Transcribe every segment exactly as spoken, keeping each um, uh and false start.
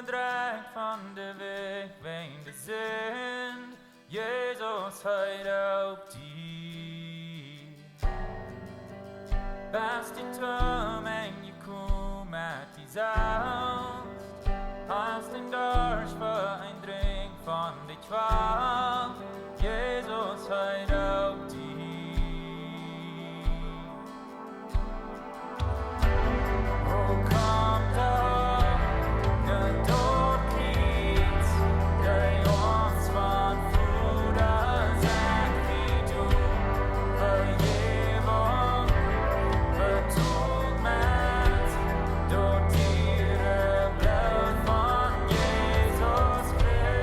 Dreid von de Wajch wäajen de Sind, Jesus, hee roopt die. Best du tom Enj jekomen met die selfst? Hast du Dorscht, fa een Drinkj von de Kjwal? Jesus, hee roopt die. O komm doch, ne doot Kjriez, dee ons von Voda sajcht, wie doonen Vejäwunk, betolt met daut diere Bloot von Jesus Christus.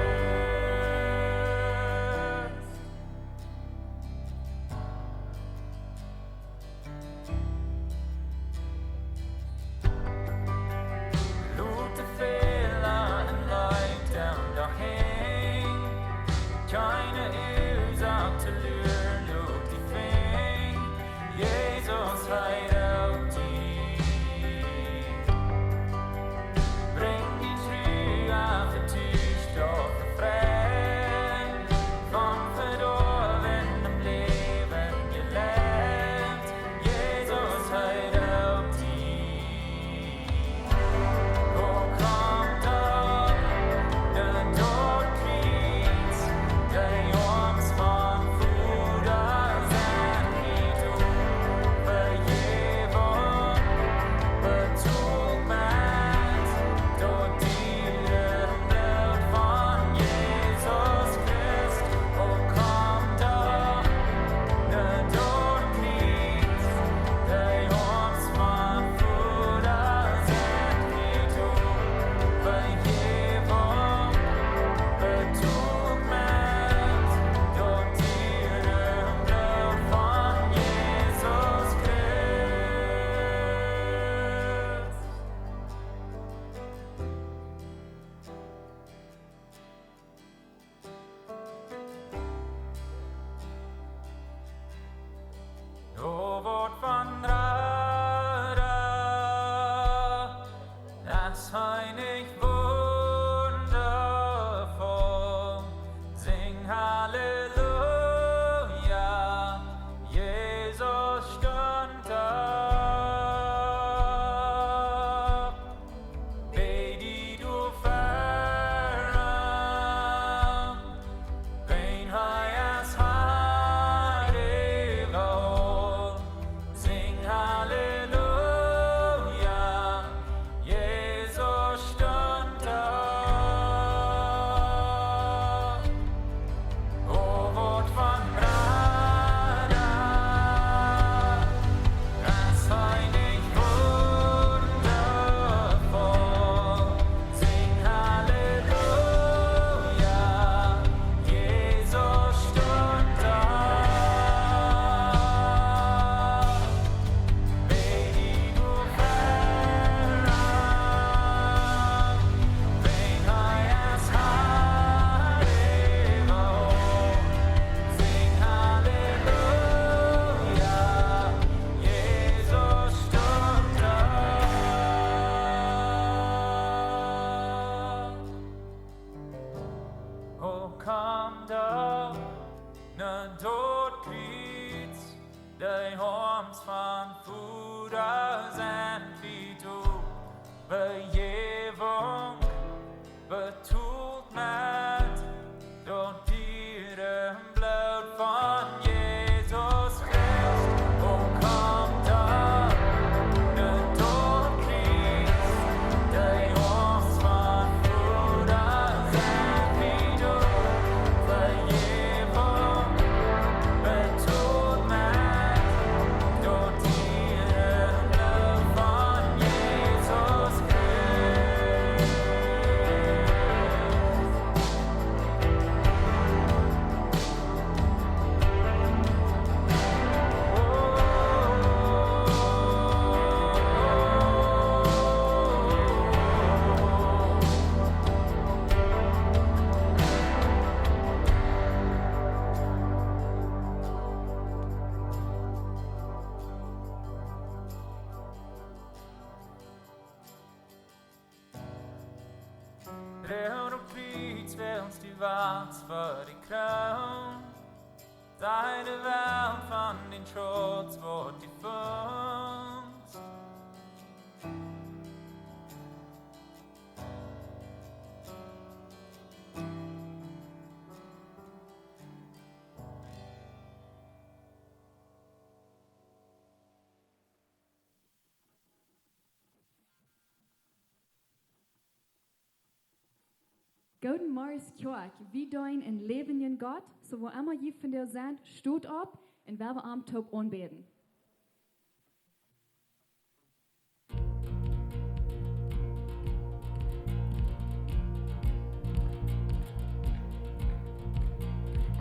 Wacht fa de Kroon, siene Welt von dän Schutz woat die fons. Gooden Morjes, Kjoakj. Wie deenen een läwendjen Gott, soo wua emma jie vondoag sent, stot opp un wie woaren am toop aunbäden.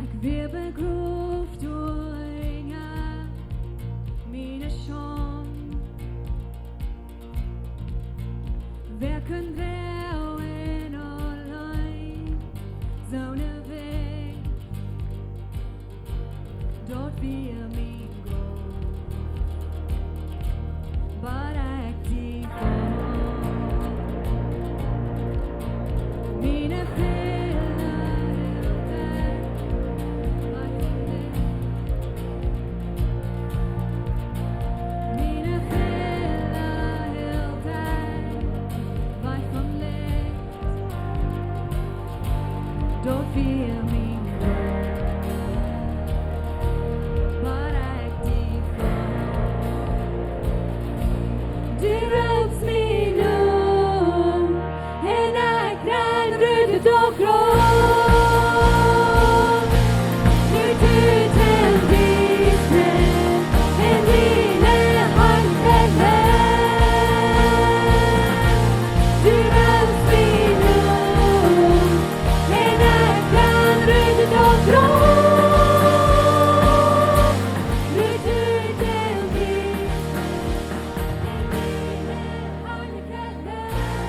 Ekj wia begroft unja miene Schaund. Wäa kunn droagen auleen soone Welt? Daut wia mien Gott, bat ekj die funk. Miene Fäla hilt ekj wajch von die. Miene Fäla hilt ekj wajch vom Licht. Daut wia mien Gott, bat ekj die funk. Du roopst mie no, un ekj ran rut daut Graf. Nu tut em Diesta, en diene Henj. Du roopst mie no, un ekj ran rut daut Graf. Nu tut em Diesta, en diene Henj.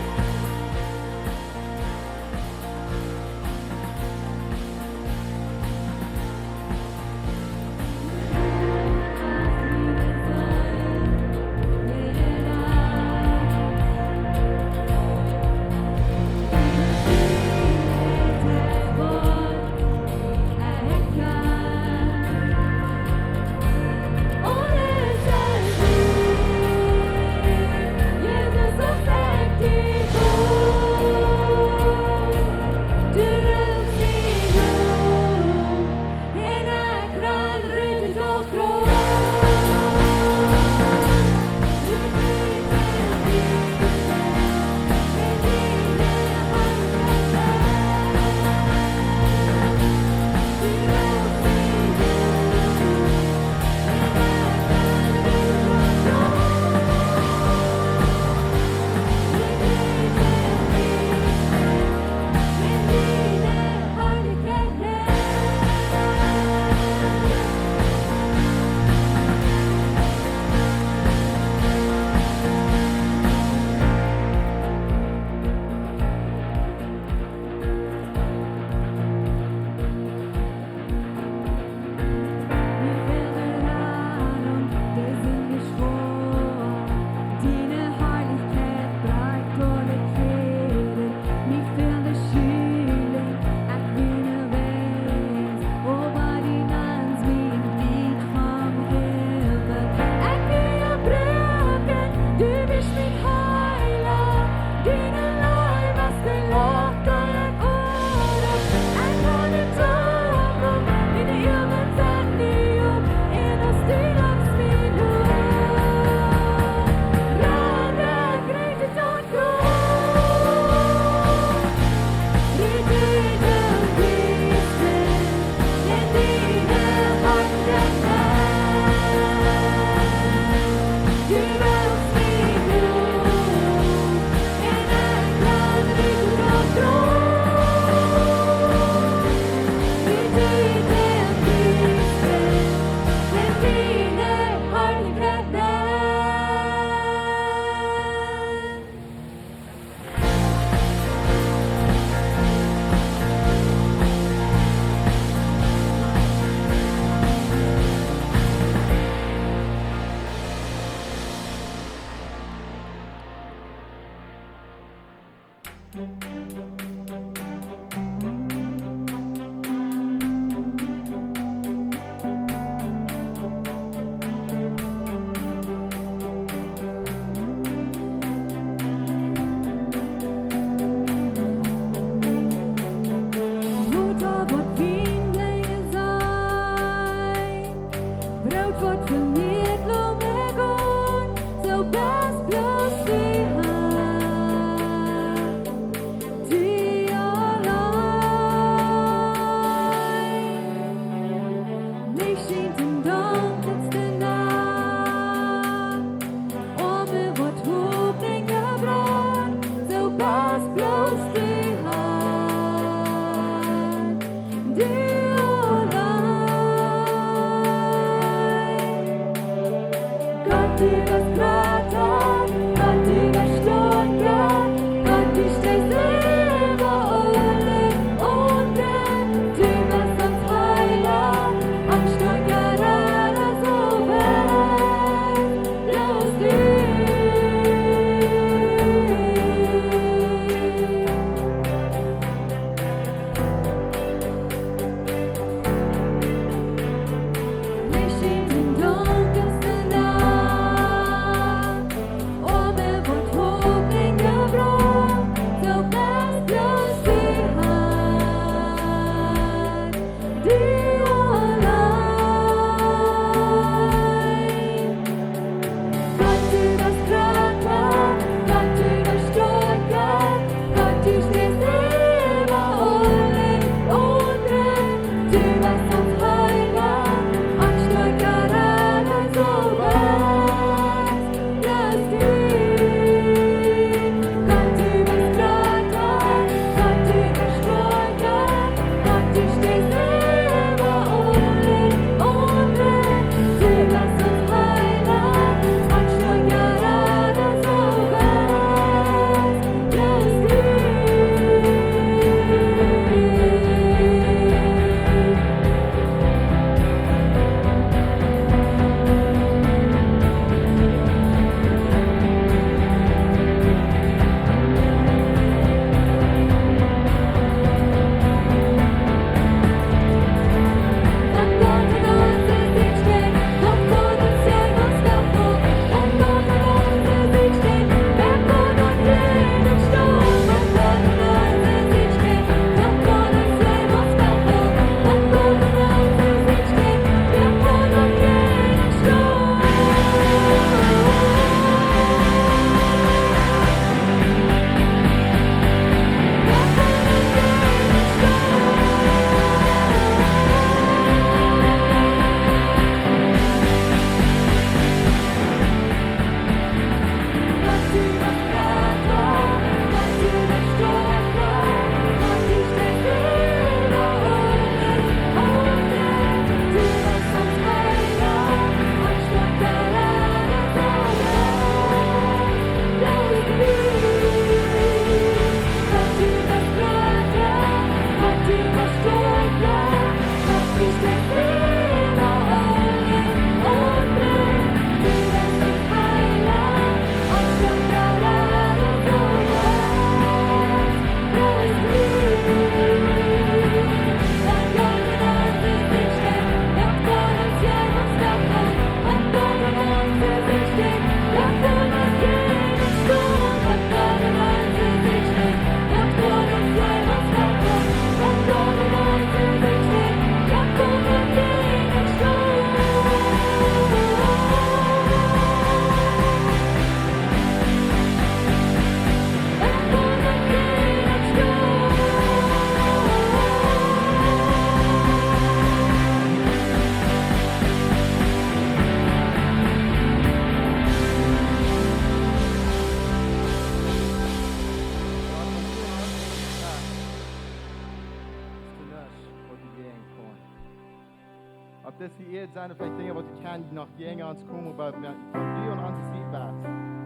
Dit hia sent veleicht Dinja, waut wie kjennen noch jäajen ons komen, oba wan du aun onse Sied best,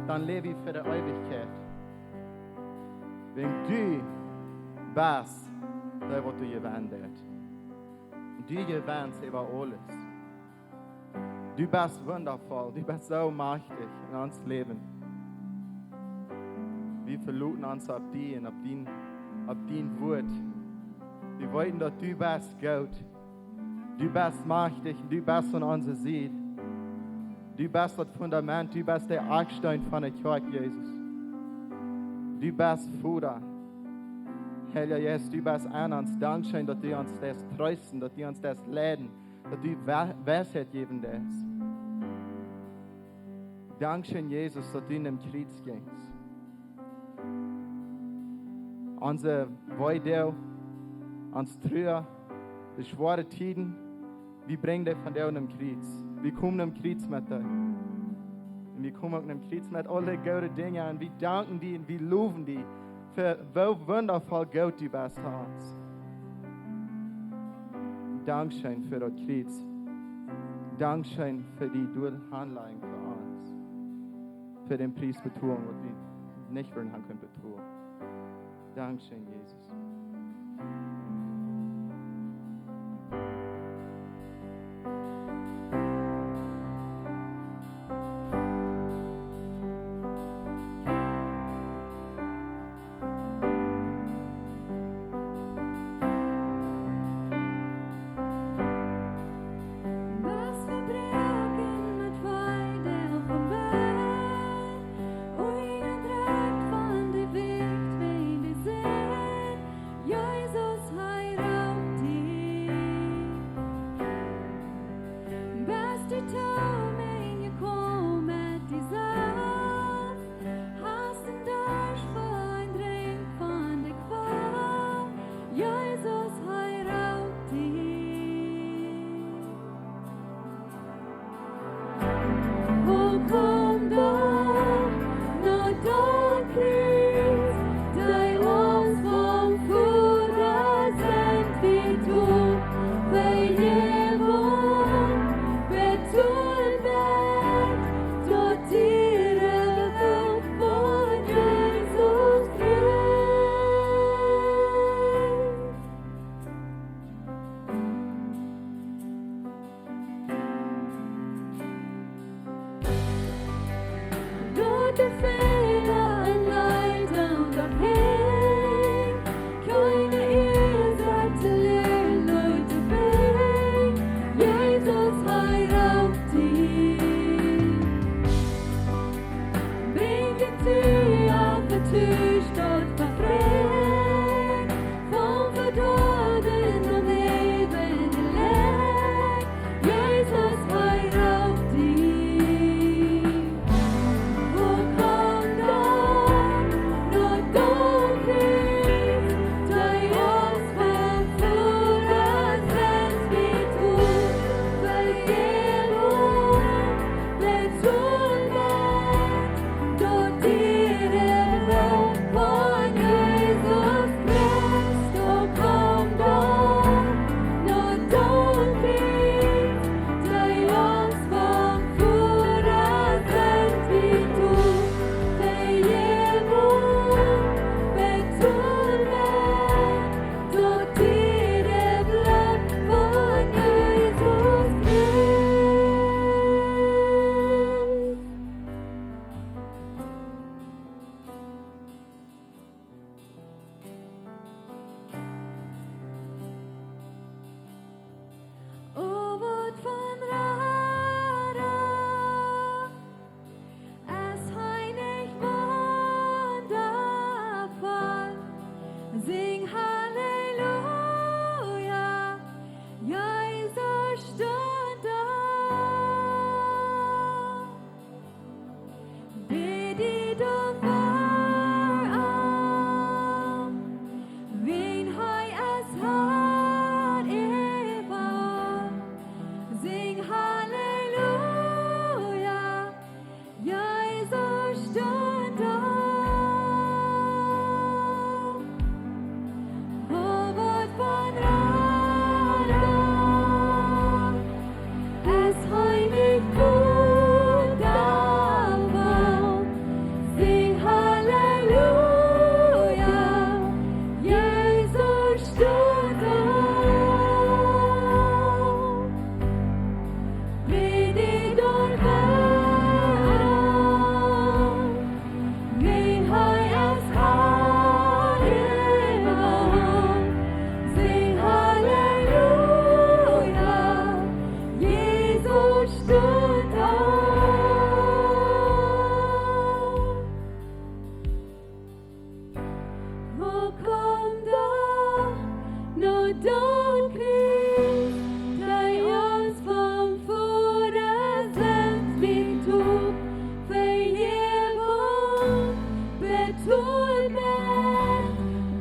dan läw wie fa de Eewichkjeit. Wan du best, dee waut du jewennen deist. Du jewenst äwa aules. Du best wundavoll, du best soo majchtich en ons Läwen. Wie veloten ons opp die un opp dien, opp dien Wort. Wie weeten, daut du best goot. Du best majchtich, du best aun onse Sied. Du best daut Fundament, du best de Akjsteen von de Kjoakj, Jesus. Du best Voda. Heilja Jeist, du best aun ons. Dankscheen, daut du ons deist treesten, daut du ons deist leiden, daut du Wei-, Weisheit jäwen deist. Dankscheen, Jesus, daut du aum Kjriez jinjst. Onse Weedoag, ons Trua, de schwoare Tieden, wie brinjen dee vondoag aum Kjriez. Wie komen aum Kjriez met dee. Un wie komen uk aum Kjriez met aule goode Dinja. Un wie danken die un wie lowen die fa woo wundavoll goot du best fa ons. Dankscheen fa daut Kjriez. Dankscheen fa dee Dollhanlajunk fa ons. Fa dän Pries betolen, waut wie nich wudden haben kunnen betolen. Dankscheen, Jesus. Dank Christ, dee ons vom Voda sent, wie tun Vejäwunk betolt,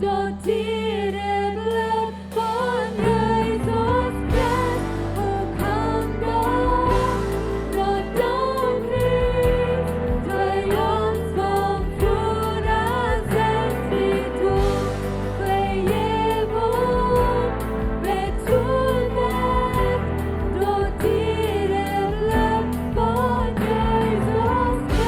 daut diere Bloot von Jesus Christ, o komm doch, daut Dank Christ, dee ons vom Voda sent, wie tun Vejäwunk betolt, daut diere Bloot von Jesus Christ.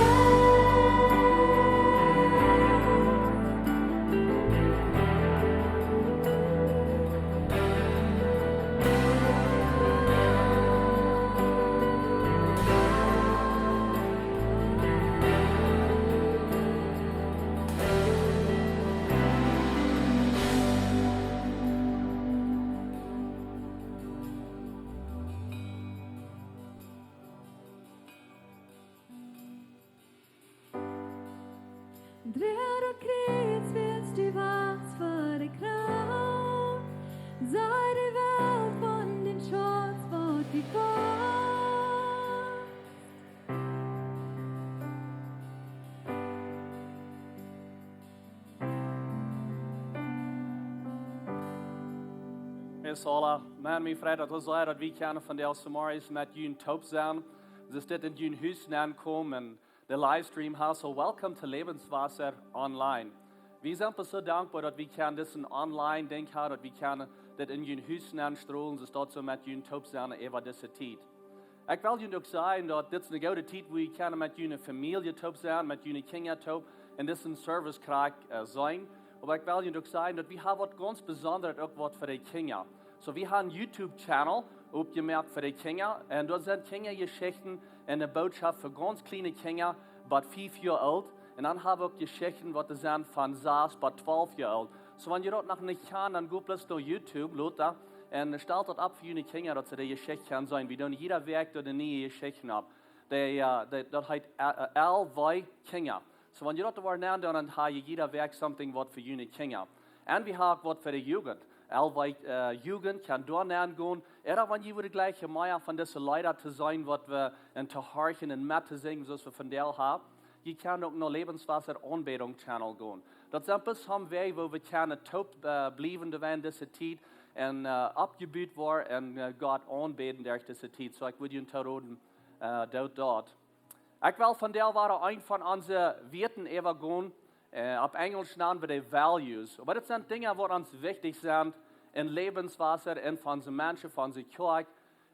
Drag daut Kjriez, wiels du wajchst fa de Krauft. Saj de Welt von dän Schutz, waut du hast. Hey, Sola, Maun, mie freit daut sea, daut wie kjennen vondoag zemorjes met junt toop sennen. Soo aus dit en jun Hus nenkomen un de Livestream hast, so welcome to Lebenswasser Online. Wie sent bloos soo dankboa, daut wie kjennen disen Online-Dinkj haben, daut wie kjennen dit en jun Hus nenstrolen, soo aus daut soo met junt toop sennen äwa dise Tiet. Ekj well junt uk sajen, daut dit es eene goode Tiet, wua jie kjennen met june Famielje toop sennen, met june Kjinja toop, un dit es een Service krakjt, äh, sennen. Oba ekj well junt uk sajen, daut wie haben waut gaunz Besondret uk waut fa de Kjinja. So, wie haben een YouTube-Channel oppjemoakt fa de Kjinja, un doa sent Kjinjajeschichten un eene Bootschoft fa gaunz kjliene Kjinja, bat fief Joa oolt. Un dan haben wie uk Jeschichten, waut doa sent von sas bat twalf Joa oolt. So, wan jie daut noch nich kjanen, dan go bloos no YouTube, lota, un stalt daut opp fa june Kjinja, daut see de Jeschicht kjennen seenen. Wie doonen jiede Wäakj doa eene niee Jeschicht opp. Dee, äh, dee, daut heet, äh, äh, L W Kjinja. So, wan jie daut woaren nandoonen, dan ha jie jiede Wäakj something waut fa june Kjinja. Un wie haben uk waut fa de Jugend. L W, äh, Jugend kaun doa nandoonen. Ooda wan jie wudden jleichen mea von dise Leeda to seenen, waut wie en to horchen un met to sinjen, soo aus wie vondoag haben. Jie kjennen uk no Lebenswasser Aunbädunk Channel gonen. Daut sent bloos soone Wäaj, wua wie kjennen toop, äh, bliewen, doa en dise Tiet un, äh, oppjebut woaren un, äh, Gott aunbäden derch dise Tiet. So, ekj wudd junt roden, äh, doot daut. Ekj well vondoag wada een von onse Wieed äwagonen, äh, opp Enjlisch nanen wie dee values. Oba daut sent Dinja, waut ons wichtich sent en Lebenswasser un fa onse Menschen, fa onse Kjoakj.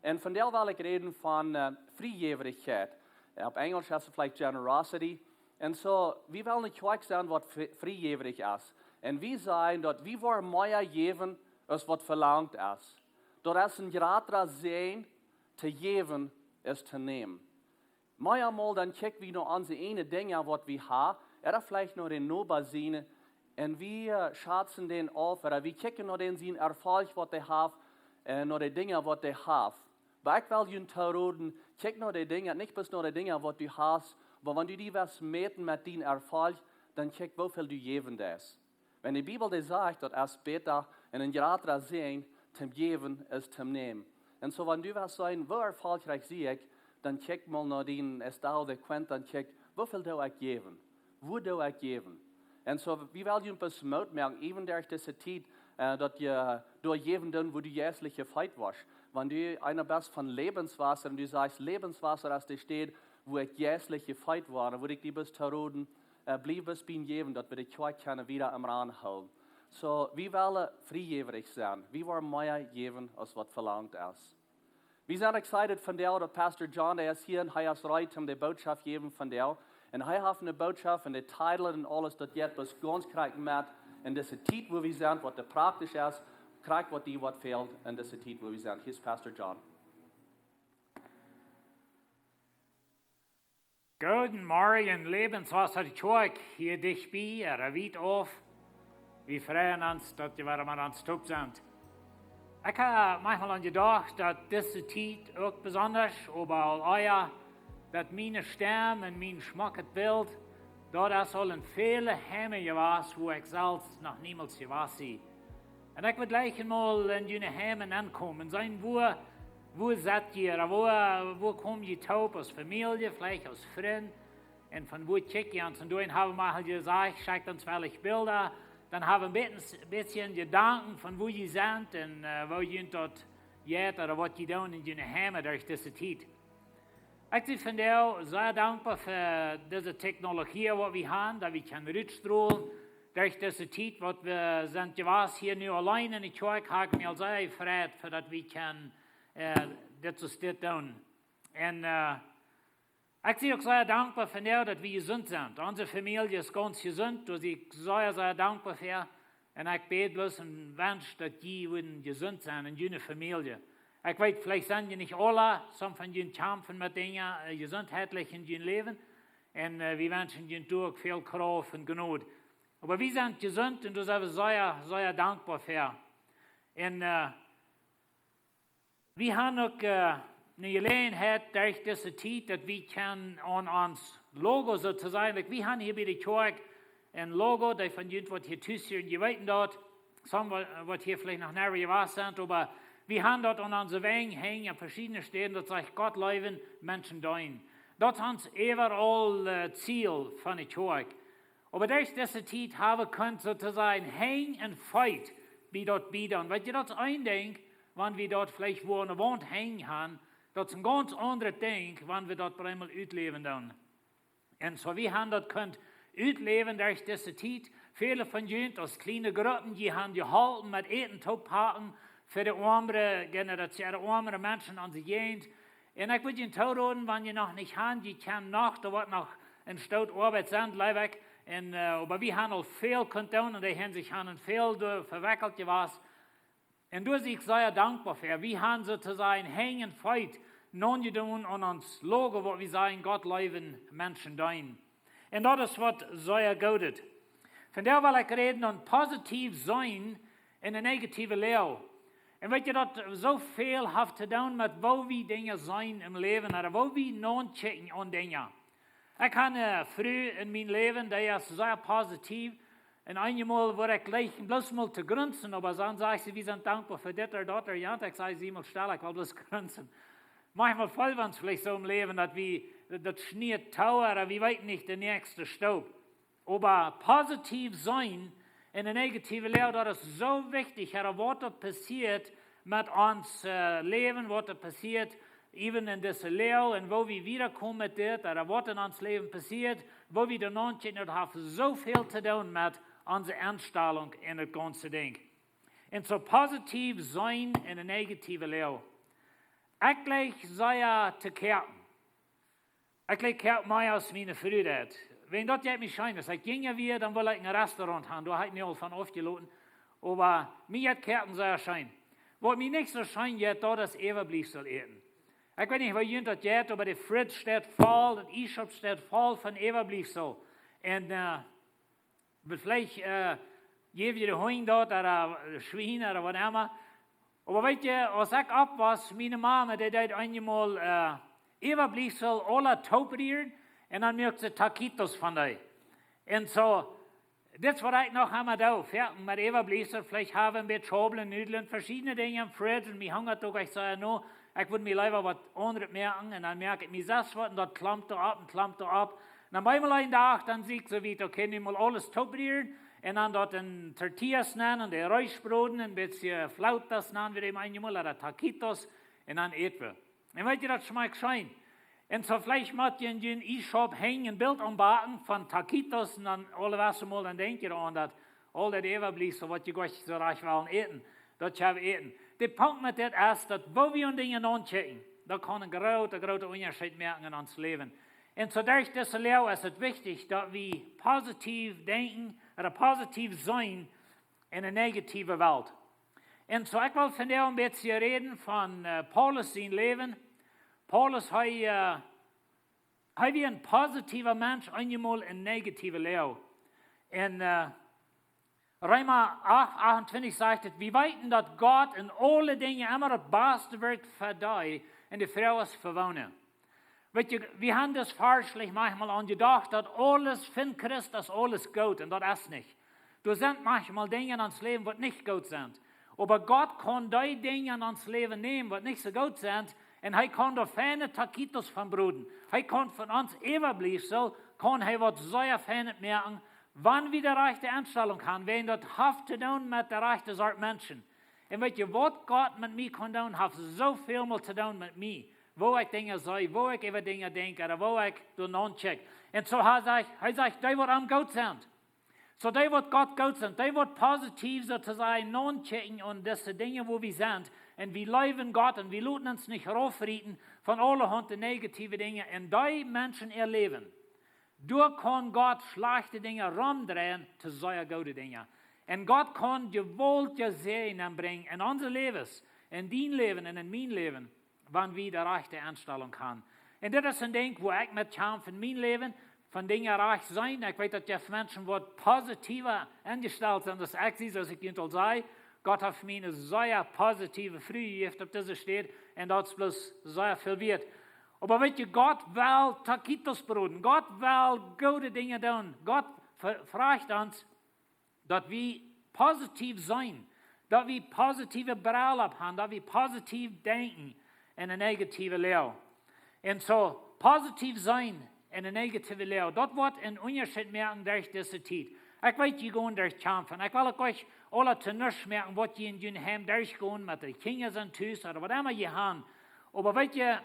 Un vondoag well ekj räden von, äh, Friejäwrichkjeit. Äh, opp Enjlisch es et veleicht generosity. Un so, wie wellen eene Kjoakj sennen, waut fri-, friejäwrich es. Un wie sajen, daut wie woaren mea jäwen, aus waut velangt es. Daut es een jratra Säajen, to jäwen aus to nämen. Meamol dan kjikj wie no onse ieejne Dinja, waut wie haben, ooda veleicht no dän Noba siene, un wie, äh, schazen dän auf, ooda wie kjikjen no dän sien Erfolg, waut hee haft, un no de Dinja, waut hee haft. Oba ekj well junt roden, kjikj no de Dinja, nich bloos no de Dinja, waut du hast, oba wan du die west mäten met dien Erfolg, dan kjikj, woo väl du jäwen deist. Wan de Bibel dee sajcht, daut es bäta un een jratra Säajen toom jäwen aus toom nämen. Un so, wan du west seenen, woo erfolgreich sie ekj, dan kjikj mol no dien Estado de Cuenta un kjikj, woo väl doo ekj jäwen? Woo doo ekj jäwen? Un so, wie wellen junt bloos Moot moaken, äwen derch dise Tiet, äh, daut jie doa jäwen doonen, wua du jeistlich jefeet woascht. Wan du eena best von Lebenswasser un du sajchst, Lebenswasser es de Städ, wua ekj jeistlich jefeet woa, dan wudd ekj die bloos roden, äh, bliew bloos biem Jäwen, daut wie de Kjoakj kjennen wada aum Laufen hoolen. So, wie wellen friejäwrich sennen. Wie woaren mea jäwen, aus waut velangt es. Wie sent excited vondoag, daut Pastor John, dee es hia un hee es reed, om de Bootschoft jäwen vondoag. Un hee haft eene Bootschoft un de Titel un aules, daut jeit bloos gaunz krakjt met en dise Tiet, wua wie sent, waut doa praktisch es, krakjt waut die waut fält en dise Tiet, wua wie sent. Hia es Pastor John. Gooden Morjen, Lebenswasser Kjoakj, hia dicht bie ooda wiet auf. Wie freien ons, daut jie wada met ons toop sent. Ekj hab machmol aun jedocht, daut dise Tiet uk besonda, oba aul ea, daut miene Stemm un mien schmocket Bilt, daut es aul en väle Heimen jewast, wua ekj selfst noch niemols jewast sie. Un ekj wudd jlikj mol en june Heimen aunkomen, seenen wua, wua sett jie, ooda wua, wua kom jie toop, aus Famielje, veleicht aus Frind, un von wua kjikj jie ons? Un doa haben wie mol jesajcht, schekjt ons veleicht Bilda, dan haben wie een bät, bät Jedanken von wua jie sent un, äh, woo junt daut jeit, ooda waut jie doonen en june Heimen derch dise Tiet. Ekj sie vondoag sea dankboa fa dise Technologie, waut wie haben, daut wie kjennen rutstrolen derch dise Tiet, waut wie sent jewast hia nu auleen en de Kjoakj, hab ekj mie aul sea jefreit, fa daut wie kjennen, äh, dit soo dit doonen. Un, äh, ekj sie uk sea dankboa vondoag, daut wie jesunt sent. Onse Famielje es gaunz jesunt, doa sie ekj sea, sea dankboa fa. Un ekj bäd bloos un wensch, daut jie wudden jesunt sennen en june Famielje. Ekj weet, veleicht sent jie nich aula, some von junt kjamfen met Dinja, äh, jesuntheitlich en jun Läwen. Un, äh, wie wenschen junt doa uk väl Krauft un Jnod. Oba wie sent jesunt un doa sent wie sea, sea dankboa fa. Un, äh, wie haben uk, äh, eene Jeläajenheit derch dise Tiet, daut wie kjennen aun ons Logo soo to sajen, like, wie haben hia bie de Kjoakj een Logo, dee von junt waut hia tus hieren, jie weeten daut, some waut, waut hia veleicht noch nie jewast sent, oba wie haben daut aun onse Wenj henjen aun veschiedne Städen, daut sajcht: Gott leewen, Menschen deenen. Daut es ons äwaraul, äh, Ziel von de Kjoakj. Oba derch dise Tiet haben wie kunt soo to sajen Henj un Feet bie daut bie doonen. Weetst du, daut es een Dinkj, wan wie daut veleicht wua aun de Waunt henjen haben, daut es een gaunz aundret Dinkj, wan wie daut opp eemol utläwen doonen. Un soo, wie haben daut kunt utläwen derch dise Tiet. Väle von junt aus kjliene Gruppen, dee haben jeholpen met Äten to packen fa de oamre Generation, de oamre Menschen aun de Jäajent. Un ekj wudd junt toroden, wan jie noch nich haben, jie kjennen noch, doa woat noch een Stoot Oabeit sennen, jleew ekj. Un, äh, oba wie haben aul väl kunt doonen, un dee haben sikj haben väl doa vewekjelt jewast. Un doa sie ekj sea dankboa fa. Wie haben soo to sajen Henj un Feet aunjedonen aun ons Logo, waut wie sajen: Gott leewen, Menschen deenen. Un daut es waut sea goot es. Vondoag well ekj räden von positiv seenen en de negative Läag. Un weetst du, daut soo väl haft to doonen met woo wie Dinja seenen em Läwen, ooda woo wie nodenkjen aun Dinja. Ekj hab eene Fru en mien Läwen, dee es sea positiv. Un eenjemol woa ekj jlikj bloos mol to grunzen, oba dan sajcht see: Wie sent dankboa fa dit ooda daut ooda jant. Ekj saj: Sie mol stell, ekj well bloos grunzen. Maunchmol fält ons veleicht soo em Läwen, daut wie, daut schniet too, ooda wie weeten nich de näakjste Stoot. Oba positiv seenen en de negative Läag, daut es soo wichtich, ooda waut doa passieet met ons, äh, Läwen, waut doa passieet, even en dise Läag, un woo wie wieda komen met dit, ooda waut en ons Läwen passieet, woo wie doa nodenkjen, daut haft soo väl to doonen met onse Enstalunk en daut gaunze Dinkj. Un soo positiv seenen en de negative Läag. Ekj jlikj sea to koaken. Ekj jlikj koaken mea aus miene Fru deed. Wan daut jeit mie scheen. Aus ekj jinja wia, dan wull ekj een Restaurant haben. Doa hab ekj mie aul von aufjeloten. Oba mie jeit koaken sea scheen. Waut mie nich soo scheen jeit, daut es Äwabliefsel äten. Ekj weet nich, woo junt daut jeit, oba de Fridge steit voll, daut Iesschaup steit voll von Äwabliefsel. Un, äh, veleicht, äh, jäw jie de Hunj daut, ooda, äh, Schwien, ooda waut emma. Oba weetst du, aus ekj oppwoss, miene Mame, dee deed eenjemol, äh, Äwabliefsel aula tooprieren un dan muak see Taquitos von dee. Un soo, dit es waut ekj noch emma doo, foaken met Äwabliefsel, veleicht hab ekj een bät Schaublen, Nudlen, veschiedne Dinja em Fridge, un mie hungat uk, ekj saj: No, ekj wudd mie leewa waut aundret moaken, un dan moak ekj mie selfst waut, un daut klampt doa opp un klampt doa opp. Un dan bie mol een Dach, dan sie ekj soo wiet, okay, nu mol aules tooprieren, un dan daut en Tortillas nämen, un dee rutbroden, een bät flautas nämen wie dee eenjemol, ooda Taquitos, un dan äten wie. Un weetst du, daut schmakjt scheen. Un soo veleicht mott jie en jun Iesschaup henjen een Bilt aunbaken von Taquitos, un dan aule Wäajen mol, dan denkj jie aun daut, aul daut Äwabliefsel, waut jie goanich soo rajcht wellen äten, daut jie äten. De Punkt met dit es, daut woo wie aun Dinja nodenkjen, daut kaun een groota, groota Unjascheet moaken en ons Läwen. Un soo derch dise Läag es et wichtich, daut wie positiv denkjen, ooda positiv seenen en de negative Welt. Un soo, ekj well vondoag een bät räden von, äh, Paulus sien Läwen. Paulus, hee, äh, hee wia een positiven Mensch, eenjemol en negative Läag. En, äh, Reema acht achtuntwintich sajcht et: Wie weeten, daut Gott en aule Dinja emma daut baste wirkjt fa dee, un de Froag es, fa woone. Weetst du, wie haben daut Varsch veleicht maunchmol aunjedocht, daut aules von Christus, aules goot, un daut es nich. Doa sent maunchmol Dinja en ons Läwen, waut nich goot sent. Oba Gott kaun dee Dinja en ons Läwen nämen, waut nich soo goot sent, un hee kaun doa feine taquitos von broden. Hee kaun von ons Äwabliefsel, kaun hee waut sea Feinet moaken, wan wie de rajchte Enstalunk han, wäajen daut haft to doonen met de rajchte Sort Menschen. Un weet jie, waut Gott met mie kaun doonen, haft soo väl mol to doonen met mie. Woo ekj Dinja see, woo ekj äwa Dinja denkj, ooda woo ekj doa naun kjikj. Un soo hee sajcht, hee sajcht, dee waut am goot sent. Soo dee waut Gott goot sent, dee waut positiv, soo to sajen, naun kjikjen aun dise Dinja, woo wie sent. Un wie leewen Gott un wie loten ons nich raufrieten von aulahaunt negative Dinja. Un dee Menschen äa Läwen, doa kaun Gott schlajchte Dinja romdreien to sea goode Dinja. Un Gott kaun jewaultja Säajen brinjen en onse Läwes, en dien Läwen un en mien Läwen, wan wie de rajchte Enstalunk han. Un dit es een Dinkj, woo ekj met kjamf en mien Läwen, von Dinja rajcht seenen. Ekj weet, daut jeft Menschen, waut positiver enjestalt sent aus ekj sie, soo aus ekj junt aul säd. Gott haft mie eene sea positive Fru jejäft opp dise Städ, un daut es bloos sea väl wieet. Oba weet jie, Gott well taquitos broden, Gott well goode Dinja doonen. Gott ve-, frajcht ons, daut wie positiv sent, daut wie positive Brell opp han, daut wie positiv denkjen en eene negative Loag. Un soo, positiv sennen en eene negative Loag, daut woat een Unjascheet moaken derch dise Tiet. Ekj weet, jie gonen derch Kjamf. Ekj well uk nich aule to nuscht moaken, waut jie en jun Heim derchgonen met de Kjinja sent tus ooda waut emma jie han. Oba weet jie,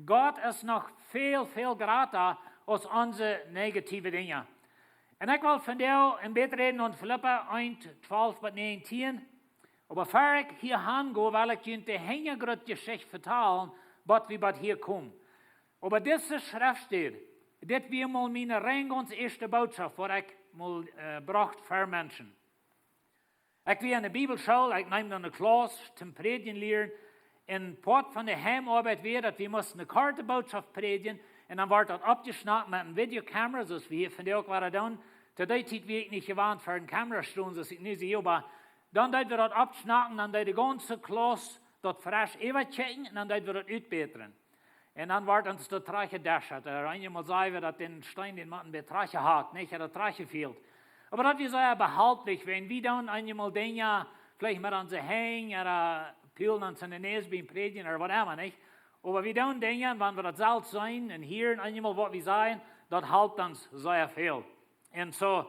Gott es noch väl, väl jrata aus onse negative Dinja. Un ekj well vondoag een bät räden aun Filippa eent, twalf bat näajentieen. Oba ver ekj hia han go, well ekj junt de Hinjagrunt Jeschicht vetalen, waut wie bat hia komen. Oba dise Schreftstäd, dit wia mol miene rein gaunz ieeschte Bootschoft, waut ekj mol, äh, brocht ver Menschen. Ekj wia en de Bibelschool, ekj neem dan eene Klauss toom prädjen lieren. Un Poat von de Heimoabeit wia, daut wie musten eene korte Bootschoft prädjen. Un dan wort daut oppjeschnackt met eene Videokamera, soo aus wie hia vondoag uk wada doonen. To dee Tiet wia ekj nich jewant ver eene Kamera stonen, soo aus ekj nu sie, oba dan deed wie daut oppschnacken, dan deed de gaunze Klauss daut fresch äwakjikjen un dan deed wie daut utbätren. Un dan wort ons daut trajchtjedeschat. Äh, eenjemol säd wie, daut dän Steen, dän motten wie trajchtjehakt, nich? Daut trajchtjefält. Oba daut wia sea behalplich, wan wie dan eenjemol Dinja, veleicht met onse Henj, ooda, äh, pulen ons en de Näs biem prädjen, ooda waut emma, nich? Oba wie dan Dinja, wan wie daut selfst seenen un hieren eenjemol, waut wie sajen, daut halpt ons sea väl. Un soo,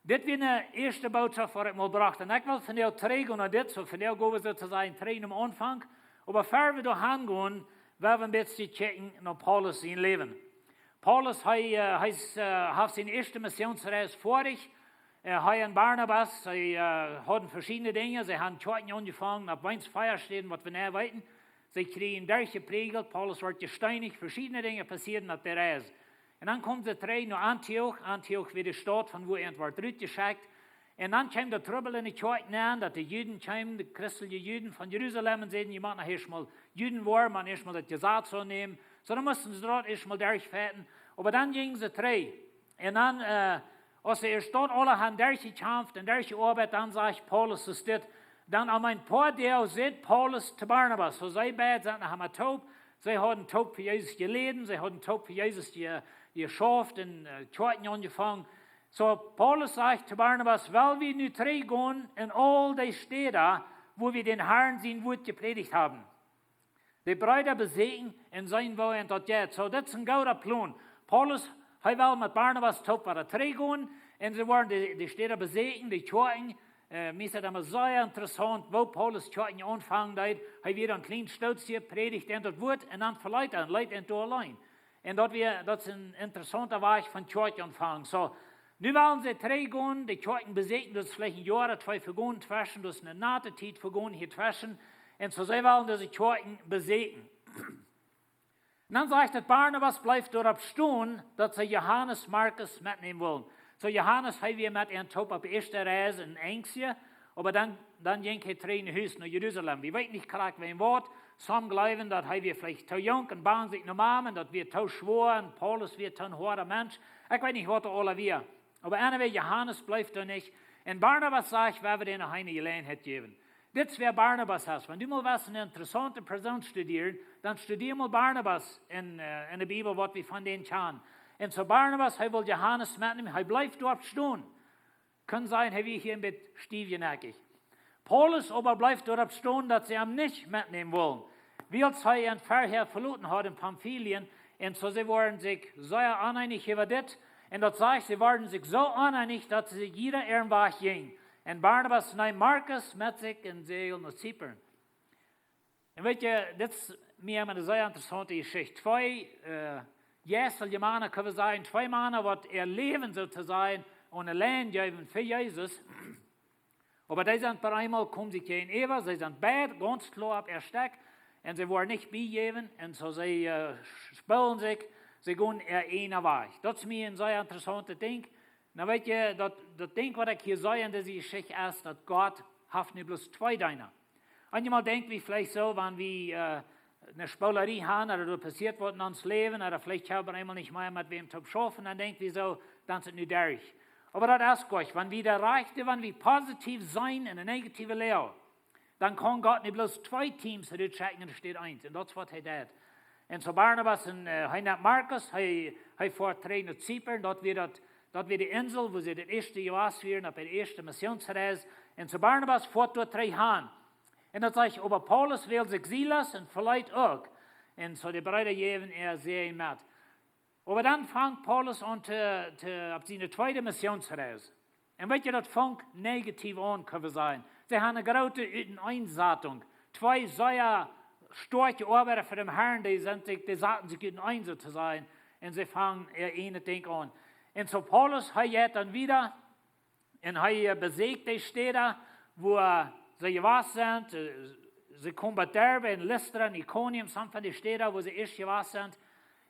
dit wia de ieeschte Bootschoft, waut ekj mol brocht. Un ekj well vondoag trigjgonen no dit, soo vondoag go wie soo to sajen trigj nom Aunfank. Oba ver wie doa han gonen, well wie een bät kjikjen no Paulus sien Läwen. Paulus, hee, äh, hee es, äh, haft siene ieeschte Missionsreis foadich. Äh, hee un Barnabas, see, äh, hauden veschiedne Dinja. See hauden Kjoakjen aunjefongen, opp weens Feiastäden, waut wie nich weeten. See kjrieejen derchjeprädjt, Paulus wort jesteenicht, veschiedne Dinja passieeden opp de Reis. Un dan kjeemen see trigj no Antioch. Antioch wia de Staut, von wua hee wort rutjeschekjt. Un dan kjeem de Trubbel en de Kjoakj nenn, daut de Juden kjeemen, de christelje Juden von Jerusalem, un säden, jie motten ieescht mol Juden woaren, motten ieescht mol daut Jesaz aunnämen. Soo, dan musten see daut ieescht mol derchfajchten. Oba dan jinjen see trigj. Un dan, äh, aus see ieescht daut aule hauden derchjekjamft un derchjeoabeit, dan sajcht Paulus, es dit, dan aun een poa Doag säd Paulus to Barnabas, soo see beid sent noch emma toop, see hauden toop fa Jesus jeläden, see hauden toop fa Jesus je-, jeschauft un, äh, Kjoakjen aunjefongen. Soo, Paulus sajcht to Barnabas, well wie nu trigj gonen en aul dee Städa, wua wie dän Harn sien Wuat jeprädicht haben. De Breeda beseakjen un seenen, woo an daut jeit. Soo, dit es een gooda Plon. Paulus, hee well met Barnabas toop wada trigj gonen un see woaren de, de Städa beseakjen, de Kjoakjen. Äh, mie es daut emma sea interessaunt, woo Paulus Kjoakjen aunfangen deed. Hee wia dan kjlien Stootje, prädicht an daut Wuat un dan veleet hee, leet an doa auleen. Un daut wia, daut es een interessaunta Wajch von Kjoakj aunfangen. Soo, nu wellen see trigj gonen, de Kjoakjen beseakjen, daut es veleicht een Joa ooda twee vegonen tweschen, daut es eene nate Tiet vegonen hia tweschen. Un soo, see wellen dise Kjoakjen beseakjen. Un dan sajcht daut, Barnabas bleef doaropp stonen, daut see Johanes Markus metnämen wullen. Soo, Johanes, hee wia met an toop opp de ieeschte Reis en Enjskje, oba dan, dan jinkj hee trigj no Hus, no Jerusalem. Wie weeten nich krakjt wäajen waut. Some jleewen, daut hee wia veleicht too junk un bang sikj no Mame, daut wia too schwoa un Paulus wia too een hoada Mensch. Ekj weet nich, waut doa aula wia. Oba anyway, Johanes bleef doa nich. Un Barnabas sajcht, wie wellen dän noch eene Jeläajenheit jäwen. Dit es wäa Barnabas es. Wan du mol west eene interessaunte Persoon studieren, dan studia mol Barnabas en, äh, en de Bibel, waut wie von dän kjanen. Un soo Barnabas, hee wull Johanes metnämen, hee bleef doaropp stonen. kunn sennen, hee wia hia een bät stiefjenäakich. Paulus oba bleef doaropp stonen, daut see am nich metnämen wullen, wiels hee an verhäa veloten haud en Pamfilien. Un soo see wieren sikj sea oneenich äwa dit. Un daut sajcht, see wieren sikj soo oneenich, daut see jieda äaren Wajch jinjen. Un Barnabas neem Markus met sikj un säajeld no Zypern. Un weet jie, dit es mie emma eene sea interessaunte Jeschicht. Twee, äh, jeistelje Mana, kjenn wie sajen, twee Mana, waut äa Läwen soo to sajen aun de Lien jeewen fa Jesus. Oba dee sent opp eemol, komen see jäajenäwa, see sent beid gaunz kloa opp äa Stekj. Un see woaren nich biejäwen, un soo see, äh, spoolen sikj, see gonen äa eenen Wajch. Daut es mie een sea interessauntet Dinkj. Nu weet jie, daut, daut Dinkj, waut ekj hia saj en dise Jeschicht, es, daut Gott haft nu bloos twee Deena. Eenjemol denkj wie veleicht soo, wan wie, äh, eene Spoolerie haben, ooda doa passieet waut en ons Läwen, ooda veleicht hab wie eemol nich mea met wäm to schaufen, dan denkj wie soo, dan es et nu derch. Oba daut es goot, wan wie de rajchte, wan wie positiev sent en de negative Läag, dan kaun Gott nu bloos twee Teams rutschekjen enne Städ eent. Un daut es, waut hee deed. Un soo Barnabas un, äh, hee nemt Markus, hee, hee foat trigj no Zypern, daut wia daut, daut wia de Insel, wua see daut ieeschte Joa wieren, opp de ieeschte Missionsreis. Un soo Barnabas foat doa trigj han. Un daut sajcht, oba Paulus wäld sikj Silas un veleet uk. Un soo de Breeda jäwen äa Säajen met. Oba dan fangt Paulus aun to, to, opp siene tweede Missionsreis. Un weet jie, daut fangt negativ aun, kjenn wie sajen. See haben eene groote Uteneensatunk. Twee sea stoakje Oabeida fa dän Harn, dee sent sikj, dee saten sikj uteneen, soo to sajen. Un see fangen äa ieejnet Dinkj aun. Un soo Paulus, hee jeit dan wieda un hee, äh, besieekjt de Städa, wua see jewast sent. Äh, see komen bie Derbe un Listra un Ikonium, some von de Städa, wua see ieescht jewast sent.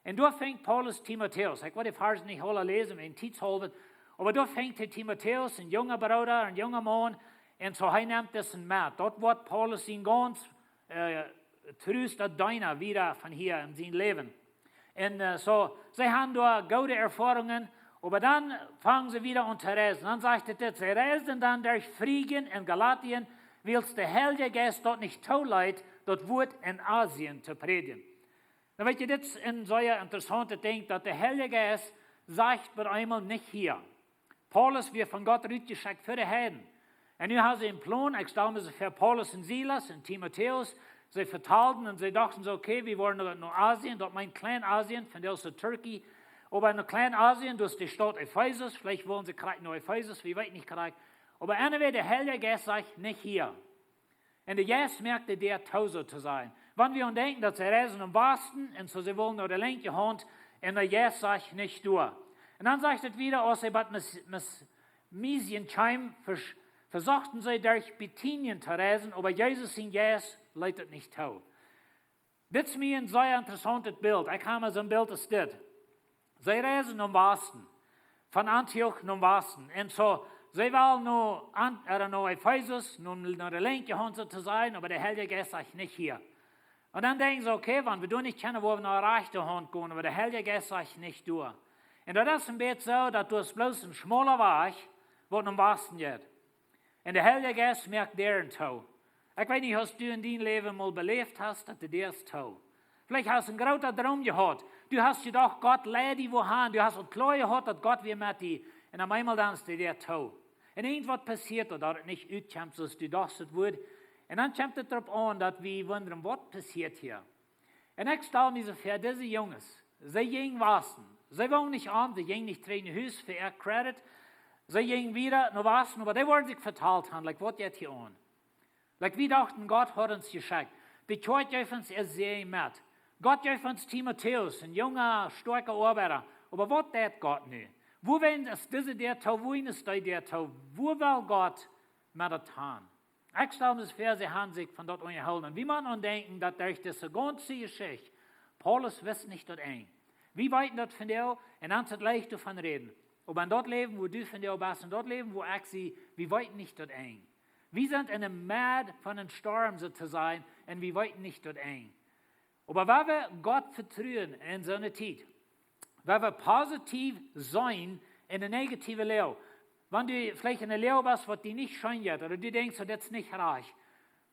Un doa finjt Paulus Timotäus. Ekj well de Varsch nich aula läsen, wäajen Tiet haulwen. Oba doa finjt hee Timotäus, een junga Brooda, een junga Maun. Un soo hee nemt disen met. Daut woat Paulus sien gaunz, äh, trusta Deena wieda von hia en sien Läwen. Un, äh, soo, see haben doa goode Erfoarungen, oba dan fangen see wieda aun to reisen. Dan sajcht et dit, see reisden dan derch Phrygien un Galatien, wiels de Heilja Jeist daut nich tooleet, daut Wuat en Asien to prädjen. Nu weet jie, dit es een sea interessauntet Dinkj, daut de Heilja Jeist sajcht opp eemol nich hia. Paulus wia von Gott rutjeschekjt fa de Heiden. Un nu haben see een Plon, ekj stal mie soo väa, Paulus un Silas un Timotäus, see vetalden un see dochten soo, okay, wie woaren no, no Asien, daut meent Kleinasien, vondoag soo Turkey. Oba en Kleinasien, daut es de Staut Efesus, veleicht wullen see krakjt no Efesus, wie weeten nich krakjt. Oba anyway, de Heilja Jeist sajcht nich hia. Un de Jeist moakt de Däa too, soo to sajen. Wan wie aun denkjen, daut see reisen em Wasten, un soo see wullen no de linkje Haunt, un de Jeist sajcht nich doa. Un dan sajcht et wieda, aus see bie Mis-, Mis-, Misien kjeemen, vers-, vesochten see derch Bithynien to reisen, oba Jesus sien Jeist leet et nich too. Dit es mie een sea interessauntet Bilt. Ekj hab mie soon Bilt aus dit. See reisen no Wasten. Von Antioch no Wasten. Un soo, see wellen no An-, ooda no Efesus, no, no de linkje Haunt, soo to sajen, oba de Heilja Jeist sajcht nich hia. Un dan denkjen see, okay, wan wie doa nich kjennen, woa wie no de rajchte Haunt gonen, oba de Heilja Jeist sajcht nich doa. Un daut es een bät soo, daut doa es bloos een schmala Wajch, waut no Wasten jeit. Un de Heilja Jeist moakt Däaren too. Ekj weet nich, aus du en dien Läwen mol beläft hast, daut de Däa es too. Veleicht hast du een grooten Droom jehaut. Du hast jedocht, Gott leid die wua han. Du hast aul kloa jehaut, daut Gott wia met die. Un opp eemol dan es de Däa too. Un irjentwaut passieet, daut et nich utkjemt, soo aus du dochst, et wudd. Un dan kjemt et doaropp aun, daut wie wundren, waut passieet hia? Un ekj stal mie soo väa, dise Junges, see jinjen Wasten. See wullen nich om, see jinjen nich trigj no Hus fa äa Credit. See jinjen wieda no Wasten, oba dee woaren sikj vetalt han, like, waut jeit hia aun? Like, wie dochten, Gott haud ons jeschekjt. De Kjoakj jeef ons äa Säajen met. Gott jeef ons Timotäus, een junga, stoakja Oabeida. Oba waut deit Gott nu? Wuarom es dise Däa too, wuarom es dee Däa too? Wua well Gott met daut han? Ekj stal mie väa, see haben sikj von daut unjahoolen. Un wie motten aun denkjen, daut derch dise gaunze Jeschicht, Paulus wist nich daut Enj. Wie weeten daut vondoag, un ons es et leicht doavon räden. Oba en daut Läwen, wua du vondoag best, en daut Läwen, wua ekj sie, wie weeten nich daut Enj. Wie sent en de Medd von een Storm, soo to sajen, un wie weeten nich daut Enj. Oba wan wie Gott vetruen en soone Tiet, wan wie positiev sent en de negative Läag, wan du veleicht en eene Läag best, waut die nich scheen jeit, ooda du denkjst, soo, daut es nich rajcht,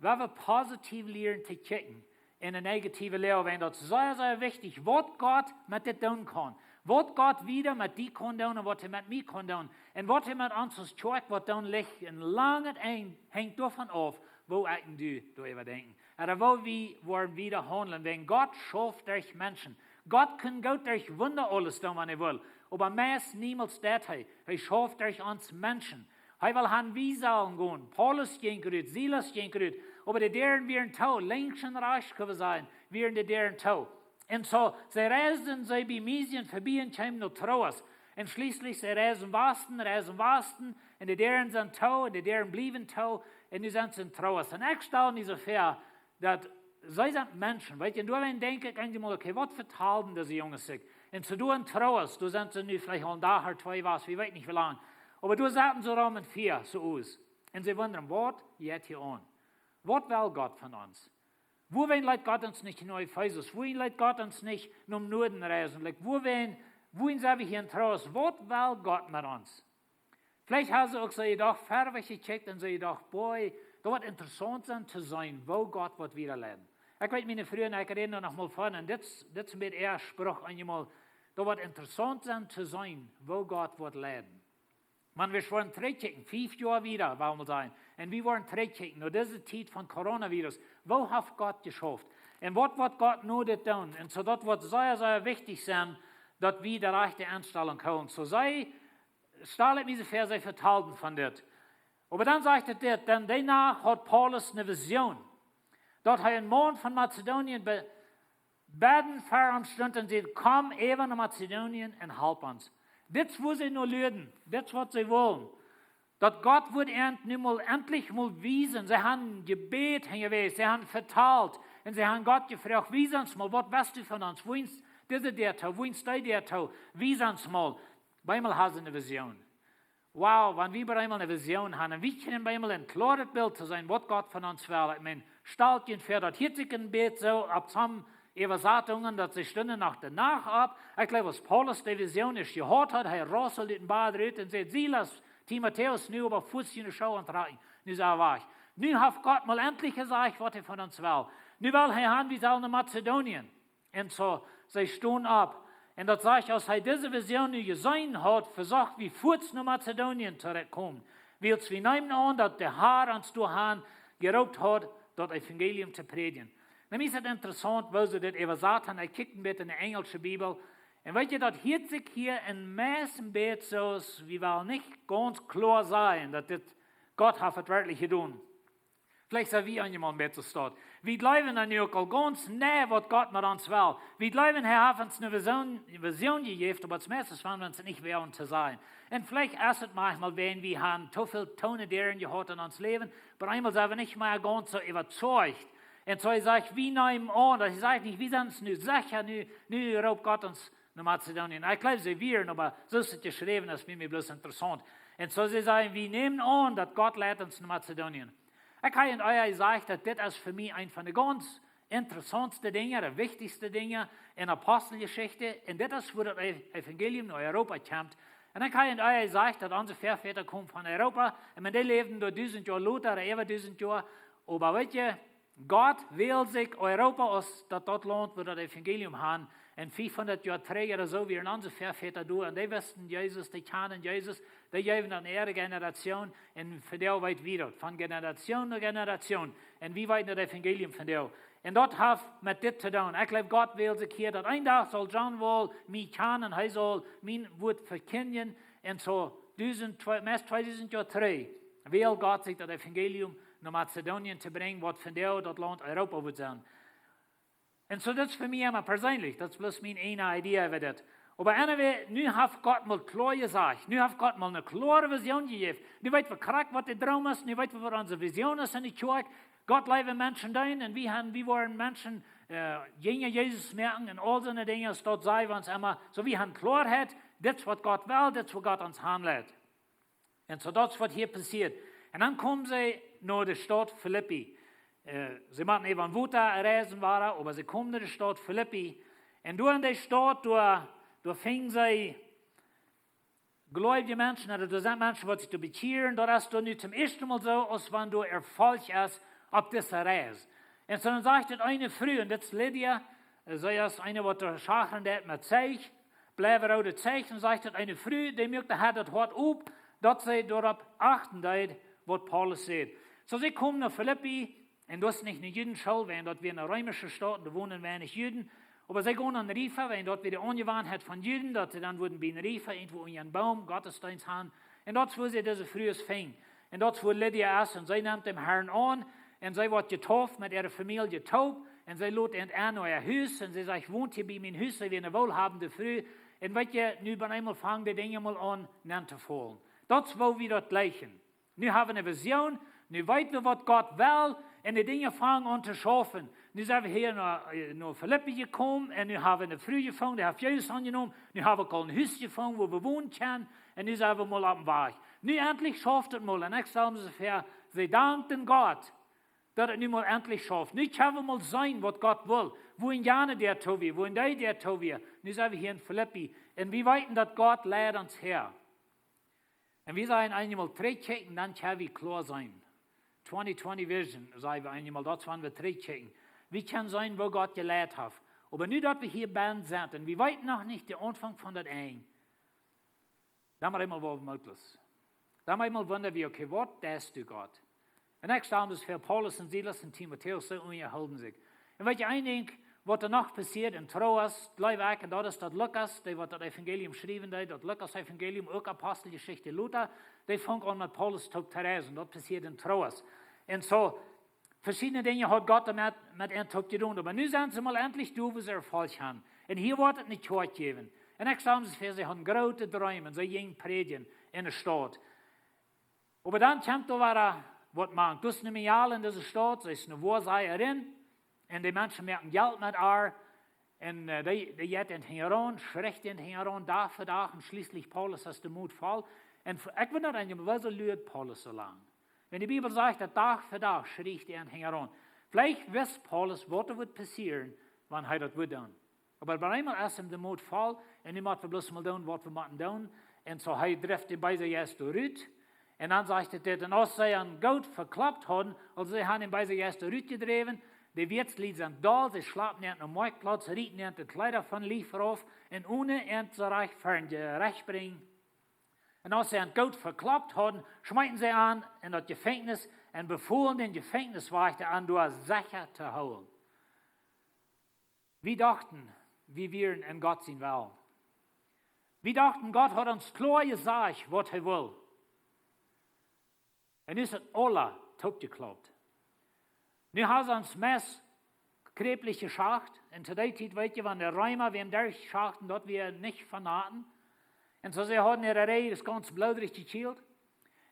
wan wie positiev lieren to kjikjen en de negative Läag, wiels daut es sea, sea wichtich, waut Gott met dit doonen kaun. Waut Gott wieda met die kaun doonen un waut hee met mie kaun doonen un waut hee met ons aus Kjoakj woat doonen, licht een langet Enj, henjt doavon auf, woo ekj un du doaräwa denkjen. Ooda woo wie woaren wieda haundlen, wäajen Gott schauft derch Menschen. Gott kaun goot derch Wunda aules doonen, wan hee well, oba meist niemols deit hee. Hee schauft derch ons Menschen. Hee well han, wie sellen gonen. Paulus jinkj rut, Silas jinkj rut, oba de Däaren wieren too, linkjsch un rajchts, kjenn wie sajen, wieren de Däaren too. Un soo, see reisden, see bie Misien vebie un kjeemen no Troas. Un schlieslich, see reisden Wasten, reisden Wasten, un de Däaren sent too, un de Däaren bliewen too, un nu sent see en Troas. Un ekj stal mie soo väa, daut see sent Menschen, weetst, un doa denkj ekj eenjemol, okay, waut vetalden dise Junges sikj? Un soo doa en Troas, doa sent see nu veleicht aul een Dach ooda twee jewast, wie weeten nich woo lang. Oba doa saten see rom un fia, soo aus. Un see wundren, waut jeit hia aun? Waut well Gott von ons? Wuarom leet Gott ons nich no Efesus? Wuarom leet Gott ons nich nom Nuaden reisen? Like, wuarom, wuarom sent wie hia en Troas? Waut well Gott met ons? Veleicht haben see uk soo jedocht, wieda jekjikjt un soo jedocht, boy, daut woat interessaunt sennen to seenen, woo Gott woat wieda leiden. Ekj weet, miene Fru un ekj räden doa noch mol von, un dit, dit es een bät äa Spruch eenjemol, daut woat interessaunt sennen to seenen, woo Gott woat leiden. Wan wie woaren trigjkjikjen, fief Joa wieda, well wie sajen, un wie woaren trigjkjikjen no dise Tiet von Coronavirus, woo haft Gott jeschauft? Un waut woat Gott nu dit doonen? Un soo daut woat sea, sea wichtich sennen, daut wie de rajchte Enstalunk hoolen. Soo see, stal ekj mie soo väa, see vetalden von dit. Oba dan sajcht et dit, dan dee Nacht haud Paulus eene Vision, daut hia een Maun von Mazedonien be-, bäden ver an stunt un säd: "Komm äwa no Mazedonien un halp ons." Dit es, wua see no luaden, dit es, waut see wullen. Daut Gott wudd an nu mol entlich mol wiesen. See haben jebät, haben jewäsen, see haben vetalt. Un see haben Gott jefroacht: "Wies ons mol, waut west du von ons? Wuarom dise Däa too, wuarom dee Däa too? Wies ons mol." Bie mol haben see eene Vision. Wow, wan wie bie mol eene Vision haben, un wie kjennen bie mol een kloaret Bilt to seenen, waut Gott von ons well. Ekj meen, stalt junt väa, daut hieet sikj een bät soo opp some Äwasatungen, daut see stunden noch de Nacht opp. Ekj jleew, aus Paulus dee Vision ieescht jehaut haud, hee rauseld ut dän Bad rut un säd: "Silas, Timotäus, nu oba fuaz june Schoo auntrakjen. Nu sent wie wajch. Nu haft Gott mol entlich jesajcht, waut hee von ons well. Nu well hee haben, wie sellen no Mazedonien." Un soo, see stunden opp. Un daut sajcht, aus hee dise Vision nu jeseenen haud, vesocht hee fuaz no Mazedonien to komen. Wiels wie neemen aun, daut de Har ons doahan jeroopt haud, daut Evangelium to prädjen. Nu es et interessaunt, woo see dit äwasat haben. Ekj kjikj een bät en de enjelsche Bibel. Un weetst, daut hieet sikj hia een meist een bät soo aus, wie wellen nich gaunz kloa sennen, daut dit Gott haft et werkjlich jedonen. Veleicht sent wie eenjemol een bät soo. Wie jleewen dan nu uk aul gaunz nau, waut Gott met ons well. Wie jleewen, hee haft ons eene Vision, Vision jejäft, oba meist wan wie ons nich woagen to seenen. Un veleicht es et maunchmol, wan wie haben too väl toone Däaren jehaut en ons Läwen, oba eemol sent wie nich mea gaunz soo äwazeicht. Un soo hee sajcht, wie neemen aun, daut hee sajcht nich, wie sent nu secha, nu, nu roopt Gott ons no Mazedonien. Ekj jleew, see wieren, oba soo es et jeschräwen, es mie, mie bloos interessaunt. Un soo see sajen, wie neemen aun, daut Gott leit ons no Mazedonien. Ekj hab junt ea jesajcht, daut dit es fa mie eent von de gaunz interessaunste Dinja, de wichtichste Dinja en Aposteljeschicht. Un dit es, wua daut Ev-, Evangelium no Europa kjemt. Un ekj hab junt ea jesajcht, daut onse Väavodasch kjeemen von Europa. Un dee läwden doa dusent Joa lota, ooda äwa dusent Joa. Oba weetst, Gott wäld sikj Europa aus daut, daut Launt, wua daut Evangelium han. Un fiefhundat Joa trigj ooda soo wieren onse Väavodasch doa. Un dee wisten Jesus, dee kjanden Jesus, dee jeewen daut aun äare Generation. Un vondoag weet wie daut, von Generation no Generation. Un wie weeten daut Evangelium vondoag. Un daut haft met dit to doonen. Ekj jleew, Gott wäld sikj hia, daut een Dach saul John Wall mie kjanen, hee saul mien Wort vekjindjen. Un soo, dusent, twee, meist tweedusent Joa trigj, wäld Gott sikj daut Evangelium no Mazedonien to brinjen, waut vondoag daut Launt Europa wudd sennen. Un soo, daut es fa mie emma perseenlich, daut es bloos miene eejne Idee äwa dit. Oba anyway, nu haft Gott mol kloa jesajcht, nu haft Gott mol eene kloare Vision jejäft. Nu weet wie krakjt, waut de Droom es, nu weet wie, waut onse Vision es en de Kjoakj. Gott leewe Menschen deenen, un wie haben, wie woaren Menschen, äh, Jinja Jesus moaken, un aul soone Dinja, daut saj wie ons emma. Soo, wie haben Kloarheit, dit es, waut Gott well, dit es, wua Gott ons hanleit. Un soo, daut es, waut hia passieet. Un dan komen see no de Staut Filippi. Äh, see motten äwa Wota reisen, wada, oba see komen no de Staut Filippi. Un doa en dee Staut, doa, doa finjen see jleewje Menschen, ooda doa sent Menschen, waut sikj doa bekjieren. Daut es doa nu toom ieeschten Mol soo, aus wan doa Erfolg es opp dise Reis. Un soo dan sajcht daut eene Fru, un dit es Lydia, äh, see es eene, waut doa schachren deit met Zeich. Bliewe roode Zeichen, sajcht daut, eene Fru, dee muak de Har daut Hoat op, daut see doaropp achten deed, waut Paulus säd. Soo, see komen no Filippi, un daut es nich eene Judenschool, wiels daut wia eene reemische Staut, doa wonen weinich Juden. Oba see gonen aun Riefa, wiels daut wia de Aunjewanheit von Juden, daut see dan wudden bie een Riefa irjentwua unja een Boom Gottesdeenst haben. Un daut es, wua see dise Frues finjen. Un daut es, wua Lydia es, un see nemt dän Harn aun, un see woat jedeept met äare Famielje toop, un see lot an no äa Hus, un see sajcht: "Wont hia bie mien Hus." See wia eene woolhabende Fru. Un weet jie, nu bie eemol fangen de Dinja mol aun, nenn to faulen. Daut es, woo wie daut jlikjen. Nu hab wie eene Vision, nu weet wie, waut Gott well, un de Dinja fangen aun to schaufen. Nu sent wie hia no, eh, no Filippi jekomen, un nu hab wie eene Fru jefungen, dee haft Jesus aunjenomen. Nu hab wie aul een Hus jefungen, wua wie wonen kjennen, un nu sent wie mol oppem Wajch. Nu endlich schauft et mol, un ekj stal mie soo väa, see dankten Gott, daut et nu mol endlich schauft. Nu kjenn wie mol seenen, waut Gott well, wua een Jane doatoo wia, wua een dee doatoo wia. Nu sent wie hia en Filippi, un wie weeten, daut Gott leit ons häa. Un wie sajen eenjemol trigjkjikjen, dan kjenn wie kloa seenen. Twenty twenty vision, sajen wie eenjemol, daut es, wan wie trigjkjikjen. Wie kjennen seenen, woo Gott jeleit haft. Oba nu, daut wie hia bennen sent, un wie weeten noch nich dän Aunfank von daut Enj, dan woa wie eemol woo mootloos. Dan woa wie eemol wundren, wie: "Okay, waut deist du, Gott?" Un ekj stal mie väa, Paulus un Silas un Timotäus, see unjahoolen sikj. Un weet jie een Dinkj, waut doa noch passieed en Troas, jleew ekj, un daut es daut Lukas, dee waut daut Evangelium schriewen deed, daut Lukas-Evangelium, uk Aposteljeschicht, Lukas, dee funk aun met Paulus toop to reisen, daut passieed en Troas. Un soo, veschiedne Dinja haud Gott doamet, met an toop jedonen. Oba nu sent see mol endlich doa, wua see Erfolg haben. Un hia woat et eene Kjoakj jäwen. Un ekj stal mie väa, see hauden groote Dreem, see jinjen prädjen en de Staut. Oba dan kjemt doa wada waut mank. Daut es eene Mejal en dise Staut, see es eene Woasajerin. Un de Menschen moaken Jelt met äa. Un, eh, dee, dee jeit an hinjaraun, schriecht an hinjaraun, Dach fa Dach, un schlieslich Paulus, aus de Mot foll. Un f-, ekj wunda eenjemol, wuarom luat Paulus soo lang? Wan de Bibel sajcht, daut Dach fa Dach schriecht hee an hinjaraun. Veleicht wist Paulus, waut doa wudd passieren, wan hee daut wudd doonen. Oba bie eemol es am de Mot foll, un nu mott wie bloos mol doonen, waut wie motten doonen. Un soo, hee drift dän beesen Jeist doa rut. Un dan sajcht et dit: "Un aus see an goot vekloppt hauden", aulsoo see haben dän beesen Jeist doa rutjedräwen, "de Wieetslied sent doll, see schlapen an aum Moaktplatz, rieten an de Kjleeda vom Lief rauf, un onen an see rajcht ver daut Jerecht brinjen. Un aus see an goot vekloppt hauden, schmeeten see an en daut Jefenkjnis un befolen dän Jefenkjniswajchta an doa secha to hoolen." Wie dochten, wie wieren en Gott sien Wellen. Wie dochten, Gott haud ons kloa jesajcht, waut hee wull. Un nu es et aules toopjekloppt. Nu haben see ons meist kjräplich jeschacht. Un to dee Tiet, weet jie, wan de Reema wäm derchschachten, daut wia nich von Naten. Un soo, see hauden äare Räajes gaunz bloodrich jekjielt.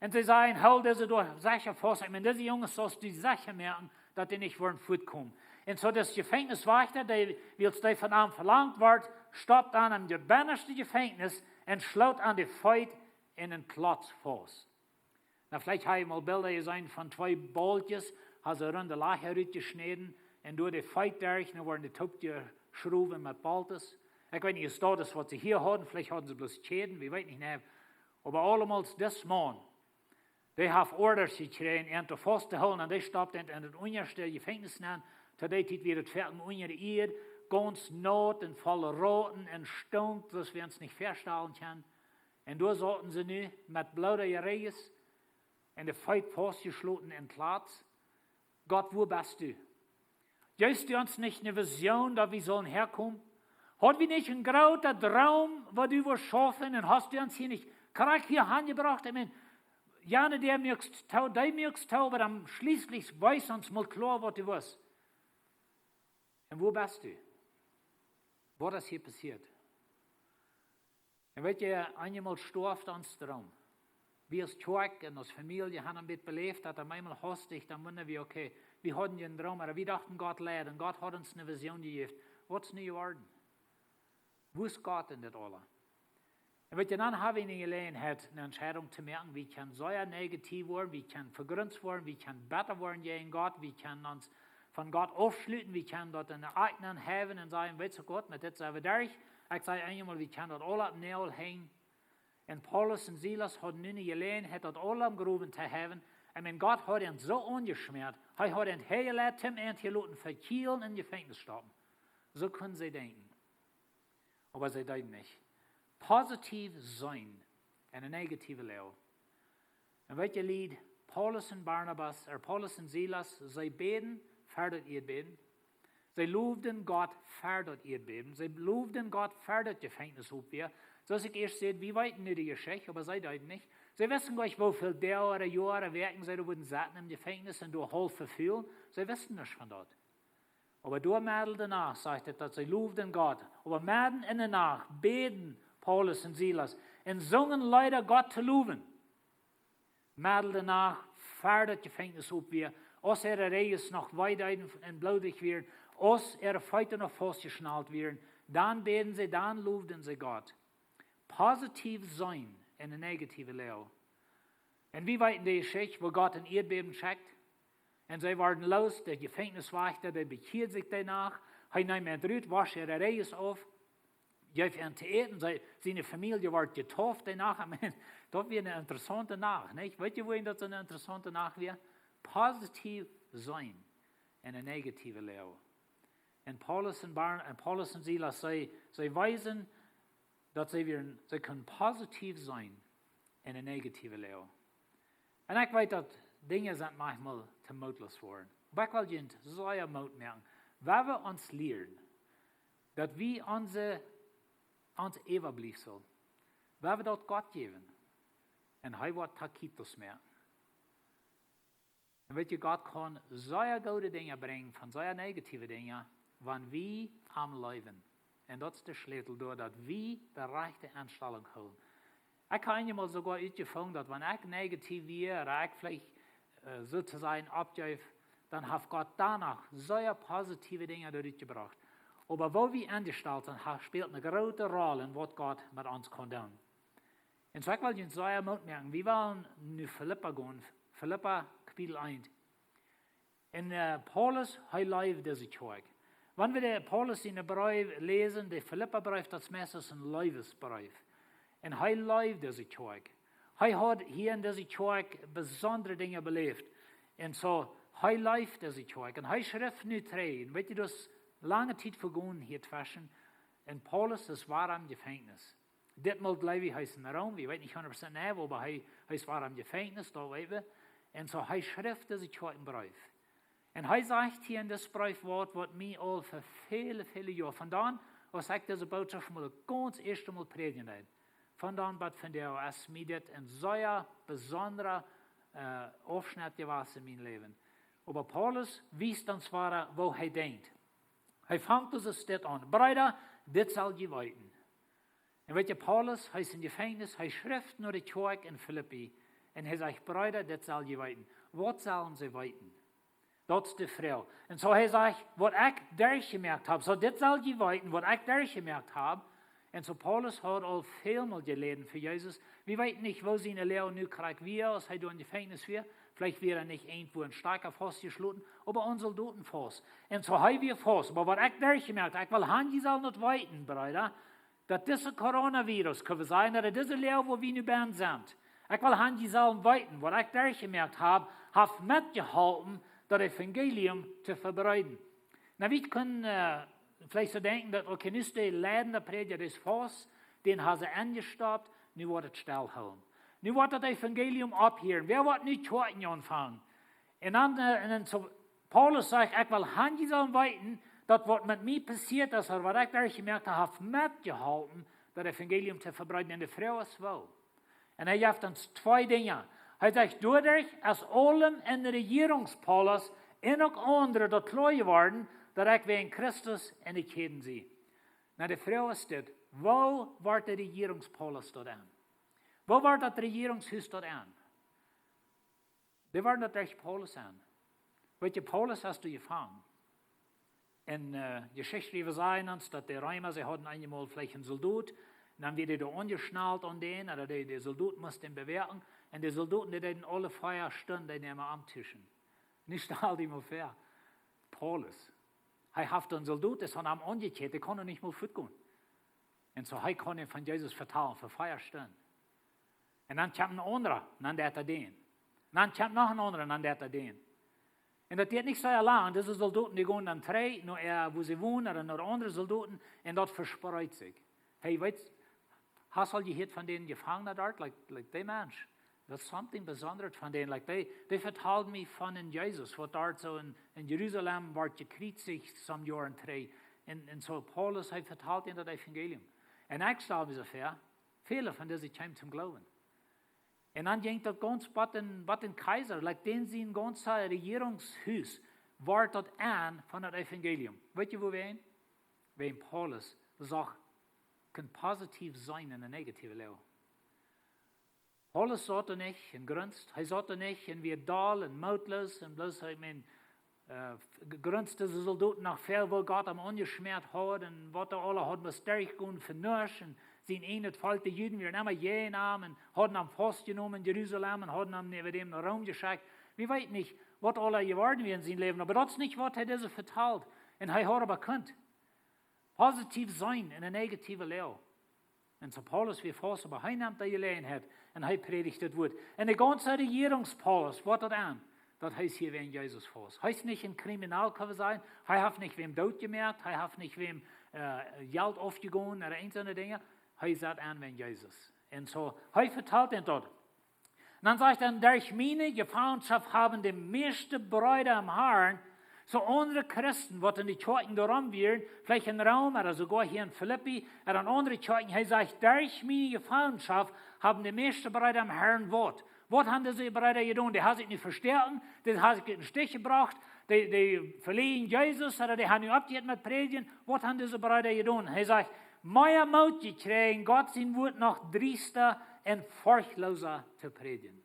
Un see säden: "Hool dise doa secha faust." Ekj meen, dise Junges saust du secha moaken, daut dee nich wudden fuatkomen. Un soo daut Jefenkjniswajchta, dee, wiels dee von am velangt wort, stoppt an em bennaschte Jefenkjnis un schloot an de Feet en een Klotz faust. Nu, veleicht hab jie mol Bilda jeseenen von twee Boltjes, haben see runde Lajcha rutjeschnäden un doa de Feet derch, dan woaren dee toopjeschrowen met Boltes. Ekj weet nich, aus daut es, waut see hia hauden, veleicht hauden see bloos Kjäden, wie weeten nich, nä. Oba aulemol, dis Maun, dee haft Orders jekjräajen, an to faust to hoolen, un dee stoppt an en daut unjaschte Jefenkjnis nenn. To dee Tiet wia et foaken unja de Ieed, gaunz naut un voll Roten un stunk, daut wie ons nich väastalen kjennen. Un doa sauten see nu met bloodje Räajes un de Feet faustjeschloten em Klotz. Gott, wua best du? Jeefst du ons nich eene Vision, daut wie sullen häakomen? Haud wie nich een grooten Droom, waut du wurscht schaufen, un hast du ons hia nich krakjt hia hanjebrocht? Ekj meen, jane, dee muakst too, dee muakst too, oba dan schlieslich wees ons mol kloa, waut du wust. Un wua best du? Waut es hia passieet? Un weet jie, eenjemol stoaft ons Droom. Wie aus Kjoakj un aus Famielje haben dit beläft, daut opp eemol hastich, dan wundren wie: "Okay, wie hauden een Droom, oba wie dochten, Gott leid, un Gott haud ons eene Vision jejäft. Waut es nu jeworden? Wua es Gott en dit aules?" Un weet jie, dan hab wie eene Jeläajenheit, eene Entscheidunk to moaken. Wie kjennen sea negativ woaren, wie kjennen vegrunt woaren, wie kjennen betta woaren jäajen Gott, wie kjennen ons von Gott aufschluten, wie kjennen daut en de Akjnen häwen un sajen: "Weetst du, Gott, met dit sent wie derch." Ekj saj eenjemol, wie kjennen daut aules opp Näagel henjen. Un Paulus un Silas hauden nu eene Jeläajenheit, daut aules em Growen to häwen. Un wan Gott haud an soo aunjeschmäat, hee haud an häajeleit, am an to loten vekjielen un em Jefenkjnis stoppen. Soo kunnen see denkjen. Oba see deeden nich. Positiew sennen en een negatiewet Läwen. Un weet jie, Lied, Paulus un Barnabas, ea Paulus un Silas, see bäden fa daut Ieedbäben. See lowden Gott fa daut Ieedbäben. See lowden Gott fa daut Jefenkjnis opp wia. Soo aus ekj ieescht säd, wie weeten nu de Jeschicht, oba see deeden nich. See wisten nich, woo väl Doag, Joaren, Wäakjen see doa wudden sitten em Jefenkjnis un doa haulf vefaulen. See wisten nuscht von daut. Oba doa medden en de Nacht, sajcht et, daut see lowden Gott. Oba medden en de Nacht bäden Paulus un Silas un sungen Leeda Gott to lowen. Medden en de Nacht, ver daut Jefenkjnis opp wia, aus äare Rijen noch wee deeden un bloodich wieren, aus äare Feet noch faustjeschnalt wieren, dan bäden see, dan lowden see Gott. Positiew sennen en een negatiewet Läwen. Un wie weeten de Jeschicht, woo Gott een Ieedbäben schekjt. Un see worden loos, de Jefenkjniswajchta, dee bekjieed sikj dee Nacht. Hee neem an rut, wosch äare Rijen auf, jeef an to äten, see, siene Famielje wort jedeept dee Nacht. Ekj meen, daut wia eene interessaunte Nacht, nich? Weet jie, wuarom daut soone interessaunte Nacht wia? Positiew sennen en een negatiewet Läwen. Un Paulus un Barn-, un Paulus un Silas, see, see weesen, daut see wieren, see kunnen positiew sennen en een negatiewet Läwen. Un ekj weet, daut Dinja sent maunchmol to mootloos woaren. Oba ekj well junt sea Moot moaken. Wan wie ons lieren, daut wie onse, ons Äwabliefsel, wan wie daut Gott jäwen, un hee woat Takitos moaken. Un weet jie, Gott kaun sea goode Dinja brinjen von sea negatiewe Dinja, wan wie am leewen. Un daut es de Schlüssel, doaderch daut wie de rajchte Enstalunk hoolen. Ekj hab eemol soogoa utjefungen, daut wan ekj negatiew wia, ooda ekj veleicht, äh, soo to sajen, oppjeef, dan haft Gott doano sea positiewe Dinja doarut jebrocht. Oba woo wie enjestalt sent, haft, spält eene groote Roll en waut Gott met ons kaun doonen. Un soo ekj well junt sea Moot moaken. Wie wellen nu Filippa gonen, Filippa Kapitel eent. Un, äh, Paulus, hee leeft dise Kjoakj. Wan wie de Paulus siene Breew läsen, de Filippabreef, daut es meist een Leewesbreef. Un hee leeft dise Kjoakj. Hee haud hia en dise Kjoakj besondre Dinja beläft. Un soo, hee leeft dise Kjoakj. Un hee schrift nu trigj. Un weet jie, daut es lange Tiet vegonen hia tweschen. Un Paulus es wada em Jefenkjnis. Ditmol jleew ekj, hee es en Rom, wie weeten nich hundat Prozent nau, oba hee, hee es wada em Jefenkjnis, daut weet wie. Un soo, hee schrift dise Kjoakj een Breef. Un hee sajcht hia en disen Breef waut, waut mie aul fa väle, väle Joaren, von dan, aus ekj dise Botschaft mol daut gaunz ieeschte Mol prädjen deed, von dan bat vondoag es mie dit een sea besondra, äh, Aufschnett jewast en mien Läwen. Oba Paulus wiest ons wada, woo hee denkjt. Hee fangt aulsoo dit aun. Breeda, dit sell jie weeten. Un weet jie, Paulus, hee es em Jefenkjnis, hee schrift no de Kjoakj en Filippi. Un hee sajcht, Breeda, dit sell jie weeten. Waut sellen see weeten? Daut es de Froag. Un soo hee sajcht, waut ekj derchjemoakt hab. Soo, dit sell jie weeten, waut ekj derchjemoakt hab. Un soo Paulus haud aul väl mol jeläden fa Jesus. Wie weeten nich, woo sien Läwen nu krakjt wia, aus hee doa em Jefenkjnis wia. Veleicht wia hee nich irjentwua em Stakja faustjeschloten, oba aun Soldotenfaust. Un soo hee wia faust. Oba waut ekj derchjemoakt hab, ekj well han, jie sellen daut weeten, Breeda, daut dise Coronavirus, kjenn wie sajen, daut dise Läajen, wua wie nu bennen sent, ekj well han, jie sellen weeten, waut ekj derchjemoakt hab, haft metjeholpen, daut Evangelium to vebreeden. Nu, wie kjennen, äh, veleicht soo denkjen, daut, okay, nu es de leidende Prädja, dee es faust, dän haben see enjestoppt, nu woat et stell hoolen. Nu woat daut Evangelium opphieren. Wäa woat nu Kjoakjen aunfangen? Un dan, äh, un dan soo, Paulus sajcht, ekj well han, jie sellen weeten, daut waut met mie passieet es, ooda waut ekj derchjemoakt hab, haft metjeholpen, daut Evangelium to vebreeden. Un de Froag es woo. Un hee jeft ons twee Dinja. Hee sajcht, doaderch es aulem em Rejierungspalaust un uk aundre daut kloa jeworden, daut ekj wäajen Christus enne Kjäden sie. Nu, de Froag es dit, woo wort de Rejierungspalaust daut aun? Woo wort daut Rejierungshus daut aun? Dee wieren daut derch Paulus aun. Weet jie, Paulus haud doa jefangen. Un, äh, Jeschichtschriewa sajen ons, daut de Reema, see hauden eemol veleicht een Soldot, un dan wort dee doa aunjeschnalt aun dän, ooda de, de Soldot must dän bewoaken, un de Soldoten, dee deeden aule vea Stunden, dee neemen aum Tischen. Nu stal die mol väa, Paulus. Hee haft een Soldot, es aun am aunjekjädt, dee kaun noch nich mol fuatgonen. Un soo, hee kaun am von Jesus vetalen fa vea Stunden. Un dan kjemt een aundra, un dan deit hee dän. Un dan kjemt noch een aundra, un dan deit hee dän. Un daut diat nich sea lang, dise Soldoten, dee gonen dan trigj no äa, wua see wonen, ooda no aundre Soldoten, un daut vespreit sikj. Hee weet, Hast aul jehieet von dän Jefangna doa? Like, like dee Mensch, daut es something besondret von dän. Like, dee, dee vetald mie von een Jesus, waut doa soo en, en Jerusalem wort jekjriezicht some Joaren trigj. Un, un soo Paulus, hee vetald an daut Evangelium. Un ekj stal mie soo väa, väle von dise kjeemen toom Gloowen. Un dan jinkj daut gaunz bot dän, bot dän Kjeisa, like dän sien gaunzet Rejierungshus, wort daut en von daut Evangelium. Weetst du wuarom? Wäajen Paulus sach, kunn positiv seenen en de negative Loag. Paulus saut doa nich un grunst. Hee saut doa nich un wia doll un mootloos un bloos, ekj meen, äh, grunst dise Soldoten noch väl, woo Gott am aunjeschmäat haud un waut hee aula haud must derchgonen fa nuscht. Un sien ieejnet Volkj, de Juden, wieren emma jäajen am un hauden am faustjenomen en Jerusalem un hauden am no, no Rom jeschekjt. Wie weeten nich, waut aula jeworden wia en sien Läwen, oba daut es nich, waut hee dise vetald. Un hee haud oba kunt positiv seenen en de negative Loag. Un soo Paulus wia faust, oba hee nemt de Jeläajenheit un hee prädicht daut Wuat. Un de gaunze Rejierung Paulus, waut daut aun, daut hee es hia wäajen Jesus faust. Hee es nich een Kriminal, kjenn wie sajen. Hee haft nich wäm doot jemoakt, hee haft nich wäm, äh, Jelt aufjegonen, ooda eent soone Dinja. Hee sat aun wäajen Jesus. Un soo, hee vetalt an daut. Un dan sajcht hee: "Derch miene Jefangenschoft haben de mieeschte Breeda em Harn", soo aundre Christen, waut en de Kjoakjen doarom wieren, veleicht en Rom ooda soogoa hia en Filippi ooda en aundre Kjoakjen, hee sajcht: "Derch miene Jefangenschoft haben de mieeschte Breeda em Harn" waut? Waut haben dise Breeda jedonen? Dee haben sikj nich vestäakjen, dee haben sikj em Stich jebrocht, dee, dee veleajnen Jesus, ooda dee haben nu oppjehieet met prädjen. Waut haben dise Breeda jedonen? Hee sajcht: "Mea Moot jekjräajen, Gott sien Wuat noch driesta un forchtloosa to prädjen."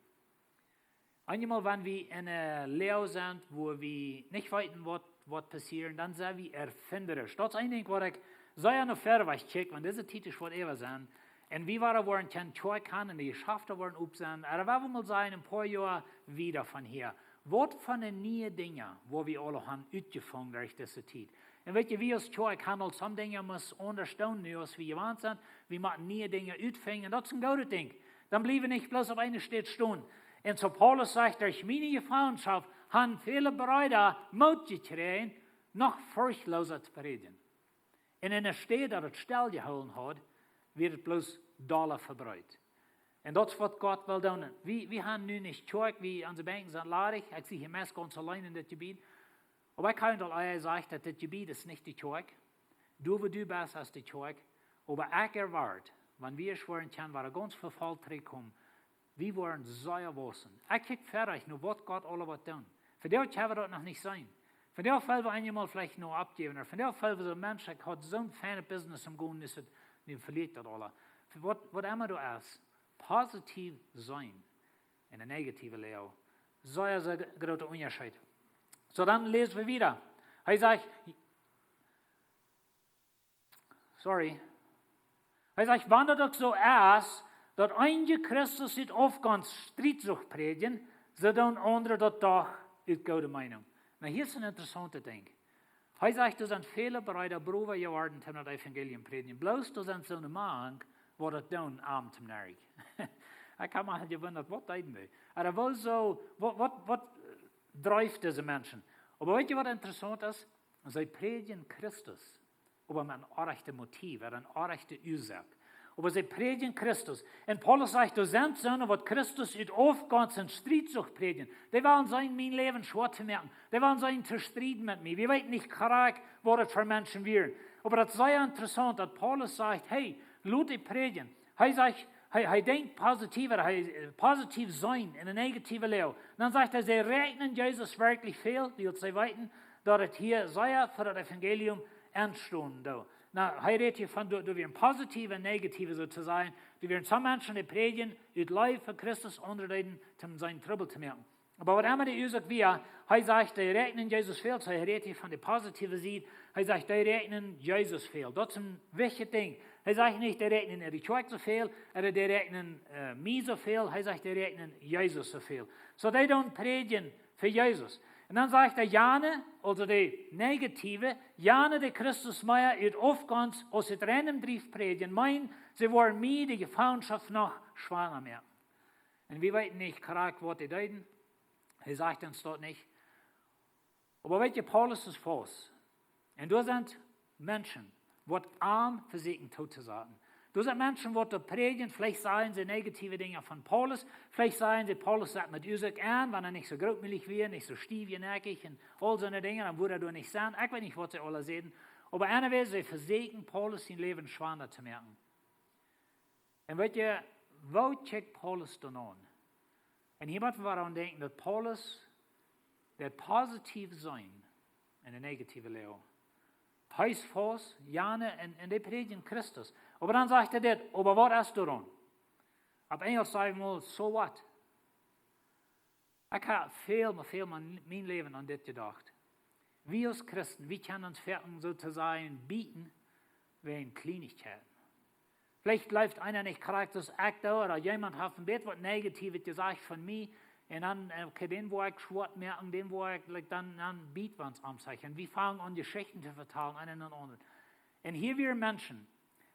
Eenjemol, wan wie en eene Loag sent, wua wie nich weeten, waut, waut passieren, dan sent wie erfinderisch. Daut es een Dinkj, waut ekj sea no ver wajch kjikj, wan dise Tiet es, waut äwa sent. Un wie woaren, woaren kjeene Kjoakj haben, un de Jeschafte woaren op sennen. Oba wie wellen mol sajen, een poa Joa wieda von hia, waut fa niee Dinja, woo wie aula haben utjefungen derch dise Tiet. Un weetst du, wie aus Kjoakj haben aul some Dinja must aundasch doonen, nu aus wie jewant sent. Wie motten niee Dinja utfinjen. Daut es een goodet Dinkj. Dan bliew wie nich bloos opp eene Städ stonen. Un soo Paulus sajcht: "Derch miene Jefangenschoft haben väle Breeda Moot jekjräajen, noch forchtloosa to prädjen." Un en de Städ, daut et stell jehoolen haud, wia et bloos dolla vebreet. Un daut es, waut Gott well doonen. Wie, wie haben nu nich Kjoakj, wie, onse Benkjen sent ladich. Ekj sie hia meist gaunz auleen en dit Jebied. Oba ekj hab aul ea jesajcht, daut dit Jebied es nich de Kjoakj. Du, wua du best, es de Kjoakj. Oba ekj erwoat, wan wie es woaren kjennen, woaren gaunz väl Volkj trigjkomen, wie woaren sea wausen. Ekj kjikj ver no waut Gott aula woat doonen. Vondoag kjenn wie daut noch nich seenen. Vondoag feel wie eenjemol veleicht noch oppjäwen. Ooda vondoag feel wie soo: "Mensch, ekj haud soon feinet Business aum gonen, es et, nu veliet daut aula." Waut, waut emma du hast, positiv seenen en de negative Loag. Soo es een groota Unjascheet. Soo, dan läs wie wieda. Hee sajcht, sorry. Hee sajcht: "Wan daut uk soo es, daut eenje Christen ut Aufgonst Strietsucht prädjen, soo doonen aundre daut doch ut goode Meenunk." Nu, hia es een interessauntet Dinkj. Hee sajcht: "Doa sent väle Breeda browa jeworden toom daut Evangelium prädjen. Bloos doa sent soone mank, waut daut doonen, am toom Narrikj." Ekj hab mie jewundat, waut deeden dee? Ooda woo soo, waut, waut, waut, äh, dreift dise Menschen? Oba weetst du, waut interessaunt es? See prädjen Christus, oba met een orrajchtet Motiv, ooda eene orrajchte Uasoak. Oba see prädjen Christus. Un Paulus sajcht: "Doa sent soone, waut Christus ut Aufgonst un Strietsucht prädjen." Dee wellen sennen, mien Läwen schwoa to moaken. Dee wellen sennen, to strieden met mie. Wie weeten nich krakjt, waut daut fa Menschen wieren. Oba daut es sea interessaunt, daut Paulus sajcht: "Hey, lot dee prädjen." Hee sajcht, hee, hee denkjt positief, hee, äh, positiv seenen en de negative Loag. Dan sajcht hee: "See räakjnen Jesus werkjlich väl, wiels see weeten, daut et hia sea fa daut Evangelium aunstonen deit." Nu, hee rät hia von, doa, doa wieren positive un negative, soo to sajen. Doa wieren some Menschen, dee prädjden ut Leew fa Christus, aundre deeden, om sennen Trubbel to moaken. Oba waut emma de Uasoak wia, hee sajcht, dee räakjnen Jesus väl, soo hee rät hia von de positive Sied. Hee sajcht, dee räakjnen Jesus väl. Daut es een wichtjet Dinkj. Hee sajcht nich, dee räakjnen äare Kjoakj soo väl, ooda dee räakjnen, äh, mie soo väl. Hee sajcht, dee räakjnen Jesus soo väl. Soo, dee doonen prädjen fa Jesus. Un dan sajcht hee: "Jane", aulsoo de negative, "jane, dee Christus mea ut Aufgonst aus ut reinem Drift prädjen, meenen, see woaren mie de Jefangenschoft noch schwoara moaken." Un wie weeten nich krakjt, waut dee deeden. Hee sajcht ons daut nich. Oba weetst du, Paulus es faust. Un doa sent Menschen, waut am vesieekjen doot to saten. Doa sent Menschen, waut doa prädjen, veleicht sajen see negative Dinja von Paulus, veleicht sajen see, Paulus sat met Useck aun, wan hee nich soo grootmoodich wia, nich soo stiefjenäakjich un aul soone Dinja, dan wudd hee doa nich sennen. Ekj weet nich, waut see aula säden, oba anyway, see vesieekjen Paulus sien Läwen schwanda to moaken. Un weet jie, woo kjikjt Paulus dan aun? Un hia mott wie aun denkjen, daut Paulus daut positive seenen en de negative Läag. Hee es faust, jane, un, un dee prädjen Christus. Oba dan sajcht hee dit, oba waut es doaraun? Opp Enjelsch saj wie mol, so what? Ekj hab väl, mau väl mol en mien Läwen aun dit jedocht. Wie aus Christen, wie kjennen ons foaken soo to sajen bieten wäajen Kjleenichkjeiten. Veleicht läft eena nich krakjt soo aus ekj doo, ooda jemaunt haft een bät waut Negatiewet jesajcht von mie. Un dan, äh, okay, dän woa ekj schwoat moaken, dän woa ekj, like, dan, dan biet wie ons aum Zeichen. Wie fangen aun Jeschichten to vetalen, eena dän aundren. Un hia wieren Menschen,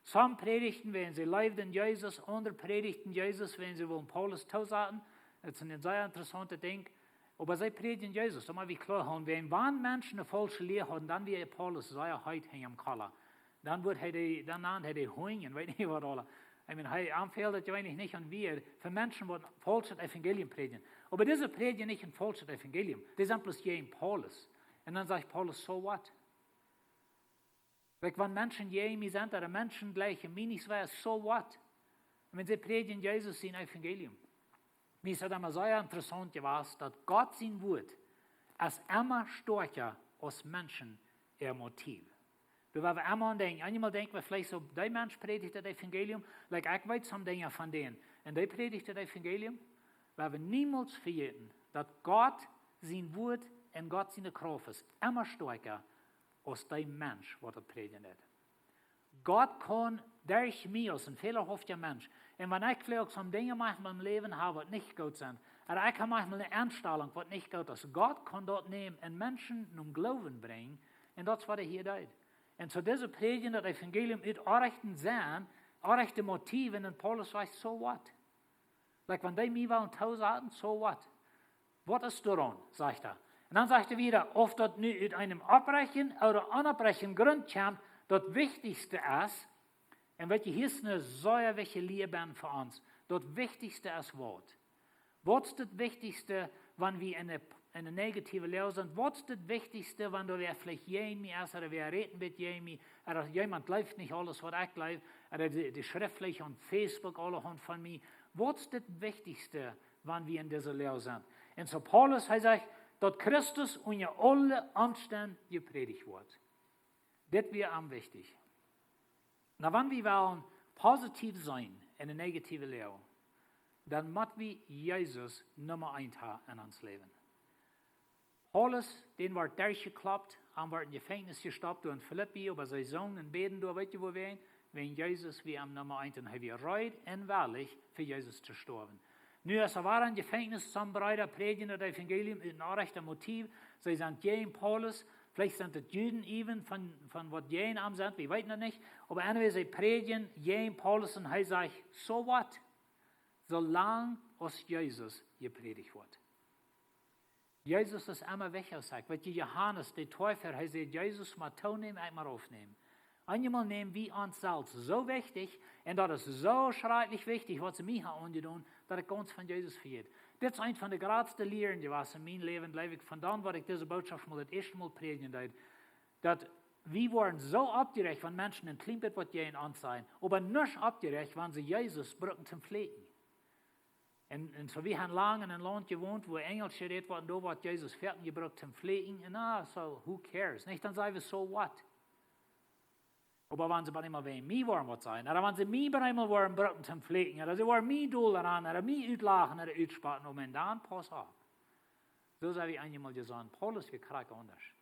some prädjten, wäajen see leewden Jesus, aundre prädjten Jesus, wäajen see wullen Paulus toosaten. Daut es een sea interessauntet Dinkj. Oba see prädjen Jesus, daut mott wie kloa haben, wäajen wan Menschen eene faulsche Lia hauden, dan wia Paulus sea heet hinjam Kolla. Dan wudd hee dee, dan nand hee dee Hunj, weet nich waut aula. I mean, hee, am fäld daut jeweenlich nich aun, woo fa Menschen waut een faulschet Evangelium prädjen. Oba dise prädjen nich een faulschet Evangelium. Dee sent bloos jäajen Paulus. Un dan sajcht Paulus, so what? Like, wan Menschen jäajen mie sent, ooda Menschen jlikjen mie nich, so what? Un wan see prädjen Jesus sien Evangelium. Mie es daut emma sea interessaunt jewast, daut Gott sien Wuat es emma stoakja aus Menschen äa Motiv. Doa woa wie emma aun denkjen. Eenjemol denkj wie veleicht soo, dee Mensch prädjt daut Evangelium, like, ekj weet some Dinja von dän. Un dee prädjt daut Evangelium. Woa wie niemols vejäten, daut Gott sien Wuat un Gott siene Krauft es emma stoakja aus dee Mensch, waut daut prädjen deit. Gott kaun derch mie aus een fälahaufta Mensch. Un wan ekj veleicht uk some Dinja mau en mien Läwen hab, waut nich goot sent, ooda ekj hab mau eene Enstalunk, waut nich goot es, Gott kaun daut nämen un Menschen nom Gloowen brinjen. Un daut es, waut hee hia deed. Un soo dise prädjen daut Evangelium ut orrajchten Senn, orrajchte Motiewen, un Paulus sajcht, so what? Like, wan dee mie wellen toosaten, so what? Waut es doaraun, sajcht hee. Un dan sajcht hee wada, auf daut nu ut eenem opprechten ooda onopprechten Grunt kjemt, daut Wichtichste es, un weet jie, hia es eene sea wichtje Lia fa ons. Daut Wichtichste es waut? Waut es daut Wichtichste, wan wie en eene, en eene negative Läag sent? Waut es daut Wichtichste, wan doa wäa veleicht jäajen mie es, ooda wäa rät een bät jäajen mie, ooda jemaunt jleeft nich aules, waut ekj jleew, ooda dee, dee Schreftliche aun Facebook aulahaunt von mie? Waut es daut Wichtichste, wan wie en dise Läag sent? Un soo Paulus, hee sajcht, daut Christus unja aule Omstend jeprädjt woat. Dit wia am wichtich. Na, wan wie wellen positiv sennen en eene negative Läag, dan mott wie Jesus Numma eent haben en ons Läwen. Paulus, dän wort derchjekloppt, am wort en Jefenkjnis jestoppt doa en Filippi, oba see sungen un bäden doa, weet jie wuawäajen? Wäajen Jesus wia am Numma eent un hee wia reed un wellich fa Jesus to stoawen. Nu es hee wada en Jefenkjnis, some Breeda prädjen daut Evangelium ut een orrajchtet Motiv. See sent jäajen Paulus, veleicht sent daut Juden even von, von waut jäajen am sent, wie weeten daut nich. Oba anyway, see prädjen jäajen Paulus un hee sajcht, so what? Soo lang aus Jesus jeprädjt woat. Jesus es emma wichtja aus ekj. Weet jie, Johanes, dee Täufa, hee säd, Jesus mott toonämen, ekj mott aufnämen. Eenjemol näm wie ons selfst soo wichtich, un daut es soo schrakjlich wichtich, waut see mie haben aunjedonen, daut ekj gaunz von Jesus vejät. Dit es eent von de jratste Lieren jewast en mien Läwen, jleew ekj, von dan, waut ekj dise Bootschoft mol daut ieeschte Mol prädjen deed. Daut wie woaren soo oppjerajcht, wan Menschen een kjlien bät waut jäajen ons sajen, oba nich oppjerajcht, wan see Jesus brucken toom fluchen. Un, un soo, wie haben lang en een Launt jewont, wua Enjelsch jerät woat, un doa woat Jesus foaken jebrukt toom fluchen. Un na, so, who cares? Nich, dan saj wie, so what? Oba wan see bie eemol wäajen mie woaren waut sajen, ooda wan see mie bie eemol woaren brucken toom fluchen, ooda see woaren mie dol aun, ooda mie utlachen, ooda utspotten, Moment, dan pauss opp. Soo sent wie eenjemol jesonnen. Paulus wia krakjt aundasch.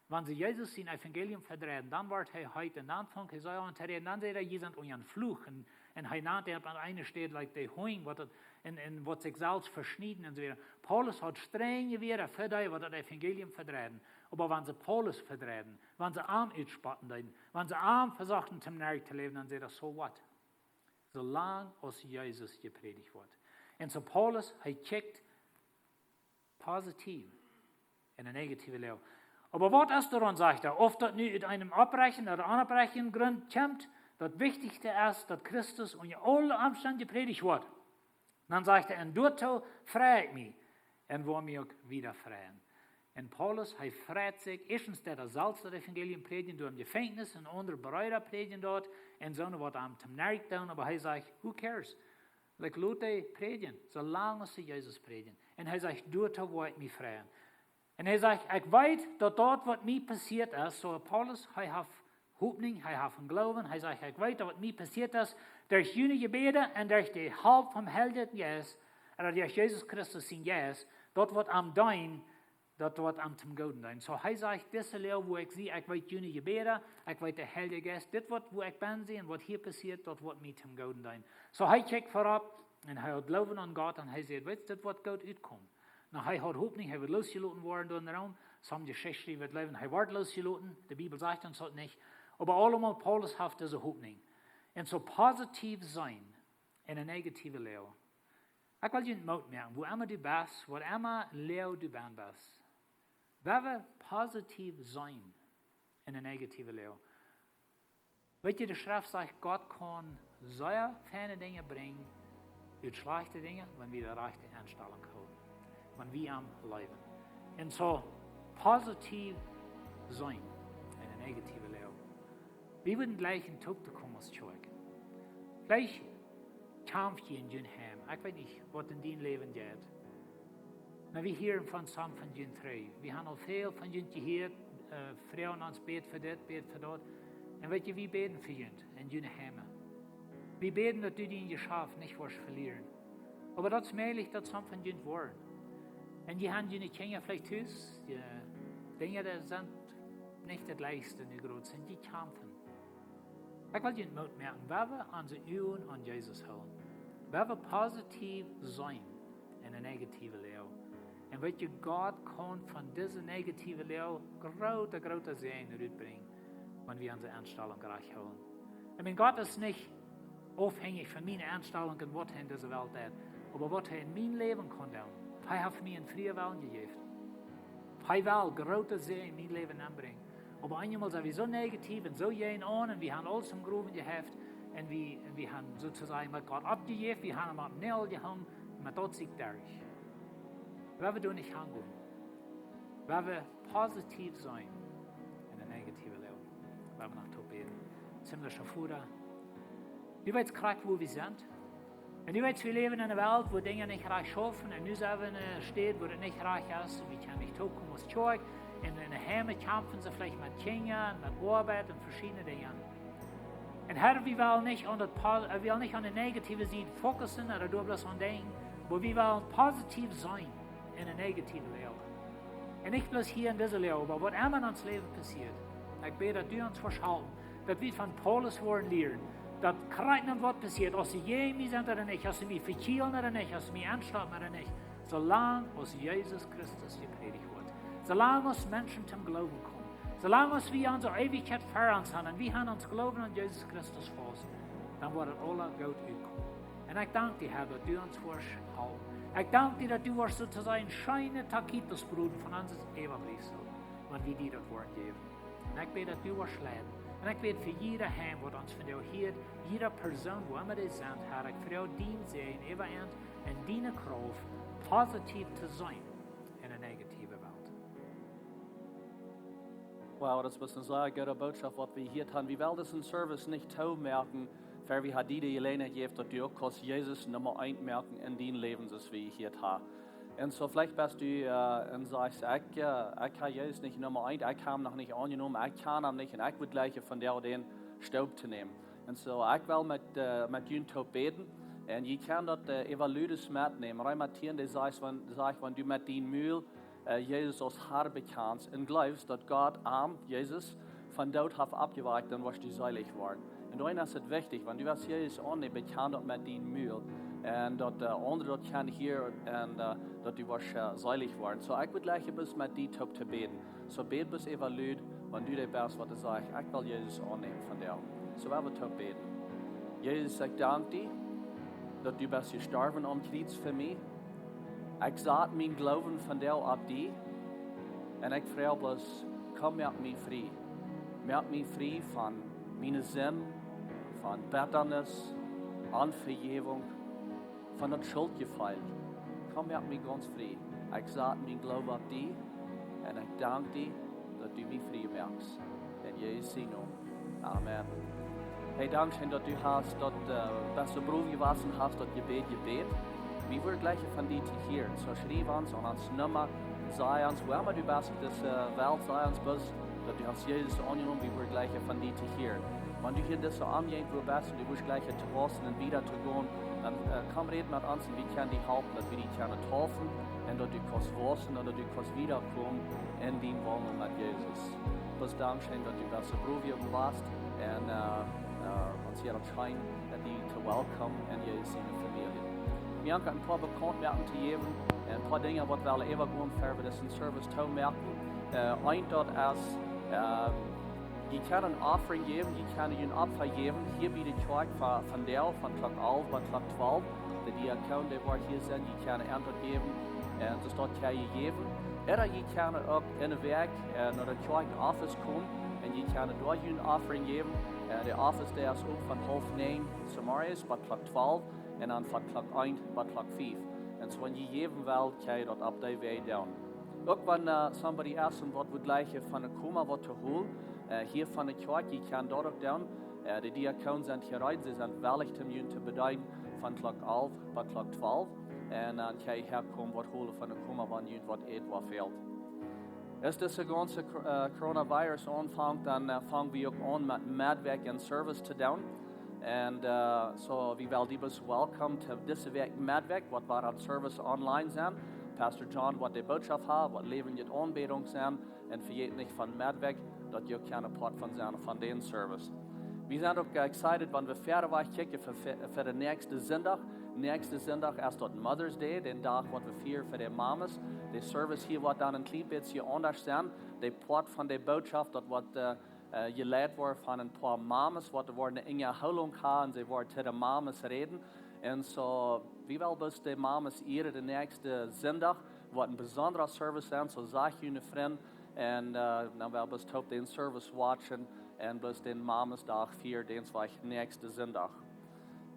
Wan see Jesus sien Evangelium vedreiden, dan wort hee heet un dan funk hee soo aun to räden. Dan säd hee, jie sent unja een Fluch. Un, un hee nand an eene Städ, like, dee Hunj, waut daut, un, un waut sikj selfst veschnieden un soo wieda. Paulus haud strenje Wieed fa dee, waut daut Evangelium vedreiden. Oba wan see Paulus vedreiden, wan see am utspotten deeden, wan see am vesochten toom Noakj to läwen, dan säd hee, so what? Soo lang aus Jesus jeprädjt woat. Un soo Paulus, hee kjikjt positiv en eene negative Läag. Oba waut es doaraun, sajcht hee, auf daut nu ut eenem opprechten ooda onopprechten Grunt kjemt, daut wichtichste es, daut Christus unja aule Omstend jeprädicht woat. Dan sajcht hee: "Un doatoo frei ekj mie un woa mie uk wieda freien." Un Paulus, hee freit sikj, ieeschtens daut hee selfst daut Evangelium prädjen deed em Jefenkjnis un aundre Breeda prädjen deed un soone waut am toom Noarek doonen, oba hee sajcht: "Who cares? Like, lot dee prädjen, soo lang aus see Jesus prädjen." Un hee sajcht: "Doatoo woa ekj mie freien." Un hee sajcht: "Ekj weet daut daut waut mie passieet es." Soo Paulus, hee haft Hopninj, hee haft een Gloowen, hee sajcht: "Ekj weet daut waut mie passieet es, derch june Jebäda un derch de Help vom Heiljen Jeist, un derch Jesus Christus sien Jeist, daut woat am deenen, daut woat am toom Gooden deenen." Soo hee sajcht: "Dise Loag, wua ekj sie, ekj weet june Jebäda, ekj weet de Heilje Jeist, dit waut, wua ekj sie un waut hia passieet, daut woat mie toom Gooden deenen." Soo hee kjikjt verop un hee haft Gloowen aun Gott un hee sajcht: "Weetst, dit woat goot utkomen." Nu, hee haud Hopninj, hee wudd loosjeloten woaren doa en Rom. Sommje Jeschichten woat bliewen, hee woat loosjeloten. De Bibel sajcht ons daut nich. Oba aulemol, Paulus haft dise Hopninj. Un soo positiev sennen en eene negative Loag. Ekj well junt Moot moaken, wua emma du best, waut emma Loag du bennen best. Woa positiev sennen en eene negative Loag. Weetst, de Schreft sajcht, Gott kaun sea feine Dinja brinjen ut schlajchte Dinja, wan wie de rajchte Enstalunk hoolen, wan wie am leewen. Un soo positiev sennen en eene negative Loag. Wie wudden jleichen toop to komen aus Kjoakj. Veleicht kjamft jie en jun Heim. Ekj weet nich waut en dien Läwen jeit. Nu, wie hieren von sommje von junt trigj. Wie haben aul väl von junt jehieet, äh, froagen ons: "Bät fa dit, bät fa daut." Un weetst, wie bäden fa junt en june Heime. Wie bäden daut du dien Jeschaft nich woascht velieren. Oba daut es mäajlich daut sommje von junt woaren. Un jie haben june Kjinja veleicht tus, de Dinja, dee sent nich daut leichste nu groot, sent jie kjamfen. Ekj well junt Moot moaken, woa wie onse Uagen aun Jesus hoolen. Woa wie positiev sennen en eene negative Loag. Un weetst, Gott kaun von dise negative Loag groote, groote Säajen rutbrinjen, wan wie onse Enstalunk rajcht hoolen. Ekj meen, Gott es nich aufhenjich von miene Enstalunk un waut hee en dise Welt deit, oba waut hee en mien Läwen kaun doonen. Hee haft mie een frieen Wellen jejäft. Hee well groote Säajen en mien Läwen nenbrinjen. Oba eenjemol sent wie soo negativ un soo jäajen aun un wie haben aules em Growen jeheft un wie, un wie haben soo to sajen met Gott oppjejäft, wie haben am opp Näajel jehongen, met daut sie ekj derch. Woa wie doa nich hangonen. Woa wie positiev sennen en eene negative Loag. Woa wie noch toop bäden. Himmlischa Voda, du weetst krakjt, wua wie sent. Un du weetst, wie läwen en eene Welt, wua Dinja nich rajcht schaufen. Un nu sent wie en eene Staut, wua daut nich rajcht es. Un wie kjennen nich toopkomen aus Kjoakj. Un en de Heime kjamfen see veleicht met Kjinja un met Oabeit un veschiedne Dinja. Un Herr, wie wellen nich aun daut po-, äh, wie wellen nich aun de negative Sied fokussen, ooda doa bloos aun denkjen, oba wie wellen positiev sennen en eene negative Loag. Un nich bloos hia en dise Loag, oba waut emma en ons Läwen passieet. Ekj bäd, daut du ons woascht halpen, daut wie von Paulus woaren lieren, daut krakjt waut passieet, aus see jäajen mie sent ooda nich, aus see mie vekjielen ooda nich, aus see mie enschloten ooda nich, soo lang aus Jesus Christus jeprädicht woat, soo lang aus Menschen toom Gloowen komen, soo lang aus wie onse Eewichkjeit ver ons haben un wie haben ons Gloowen aun Jesus Christus faust, dan woat et aules goot utkomen. Un ekj dank die, Herr, daut du ons woascht halpen. Ekj dank die, daut du woascht soo to sajen scheene Taquitos broden von ons Äwabliefsel, wan wie die daut woaren jäwen. Un ekj bäd, daut du woascht leiden. Un ekj bäd fa jieda Heim, waut ons vondoag hieet, jieda Persoon, wua emma dee sent, Herr, ekj froag dien Säajen äwa an un diene Krauft, positiev to sennen en eene negative Welt. Wow, daut es eene sea goode Botschaft, waut wie hia haben. Wie wellen disen Service nich toomoaken, ver wie haben die de Jeläajenheit jejäft, daut du uk kaust Jesus Numma eent moaken en dien Läwen, soo aus wie hia haben. Un soo veleicht best du, äh, un sajchst: "Ekj, äh, ekj hab Jesus nich Numma eent, ekj hab am noch nich aunjenomen, ekj kjan am nich, un ekj wudd jleichen vondoag dän Stap to nämen." Un soo, ekj well met, äh, met junt toop bäden. Un jie kjennen daut, äh, äwa lud metnämen. Reema tieen, dee sajcht, wan, sajcht, wan du met dien Mul, äh, Jesus aus Herr bekjanst un jleefst, daut Gott am, Jesus, vom Doot haft oppjewakjt, dan woascht du seelich woaren. Un doaromm es et wichtich, wan du woascht Jesus aunnämen, bekjan daut met dien Mul. Un daut, äh, aundre daut kjennen hieren un, äh, daut du woascht, äh, seelich woaren. Soo, ekj wudd jleichen bloos met die toop to bäden. Soo bäd bloos äwa lud, wan du dee best, waut sajcht: "Ekj well Jesus aunnämen vondoag." Soo woa wie toop bäden. Jesus, ekj dank die, daut du best jestorwen aum Kjriez fa mie. Ekj sat mienen Gloowen vondoag opp die. Un ekj froag bloos: "Komm, moak mie frie. Moak mie frie von miene Sind, von Bettanis, Onvejäwunk, von daut Schultjefeel. Komm, moak mie gaunz frie. Ekj sat mien Gloowen opp die un ekj dank die, daut du mie frie moakst. En Jesus sien Nomen. Amen. Hey, dankscheen, daut du hast daut, äh, best soo broof jewast, hast daut Jebäd jebät. Wie wudden jleichen von die to hieren. Soo schriew ons aun onse Numma, saj ons, wua emma du best opp dise Welt, saj ons bloos, daut du hast Jesus aunjenomen, wie wudden jleichen von die to hieren. Wan du hia en dise Omjäajent wua best un du wudden jleichen to wausen un wieda to gonen, dan, äh, komm, räd met ons un wie kjennen die halpen, daut wie die kjennen taufen un daut du kaust wausen un daut du kaust wiedakomen en dien Waundel met Jesus. Bloos dankscheen, daut du best soo broof jewast un, äh, äh, ons hia daut scheen, äh, die to welcomen en Jesus siene Famielje. Wie haben een poa bekaunt moaken to jäwen, een poa Dinja waut wie aule äwa gonen, ver wie disen Service toomoaken. Äh, eent daut es, äh, jie kjennen offering jäwen, jie kjennen jun Opfa jäwen, hia bie de Kjoakj von, vondoag, von Klock alf bat Klock twalf. De Diakon, dee woat hia sennen, jie kjennen Auntwuat jäwen, un soo daut jie jäwen. Ooda jie kjennen uk enne Wäakj, äh, no de Kjoakj Office komen un jie kjennen doa jun offering jäwen. Äh, de Office, dee es uk von haulf näajen zemorjes bat Klock twalf un dan von Klock eent bat Klock fief. Un soo, wan jie jäwen wellen, kjenn jie daut opp dee Wäaj doonen. Uk wan, äh, somebody es un waut wudd jleichen von de Koma waut to holen, äh, hia von de Kjoakj, jie kjennen daut uk doonen. Äh, de Diakonen sent hia reed, see sent wellich, om junt to bedeenen von Klock alf bat Klock twalf. Un dan kjenn jie häakomen waut holen von de Koma, wan junt waut äten fält. Aus dise gaunze Cor-, äh, Coronavirus aunfangt, dan, äh, fang wie uk aun met Meddwäakj een Service to doonen. Un, äh, soo, wie wellen die bloos welcomen to dise Wäakj Meddwäakj, waut wie aun Service online sent. Pastor John woat de Bootschoft haben, woat läwendje Aunbädunk sennen. Un vejät nich von Meddwäakj, daut jie uk kjennen Poat von sennen von dän Service. Wie sent uk, äh, excited, wan wie wieda wajch kjikjen fa, fa, fa dän näakjsten Sindach. Näakjsten Sindach es daut Mother's Day, dän Dach waut wie fieren fa de Mames. De Service hia woat dan een kjlien bät aundasch sennen. De Poat von de Bootschoft, daut woat, äh, äh, jeleit woaren von een poa Mames, waut woaren eene Unjahoolunk haben, see woaren to de Mames räden. Un soo, wie wellen bloos de Mames ieren dän näakjsten Sindach, woat een besondra Service sennen, soo saj june Frind. Un, äh, dan well wie bloos toop dän Service watchen un bloos dän Mamesdach fieren, dän näakjsten Sindach.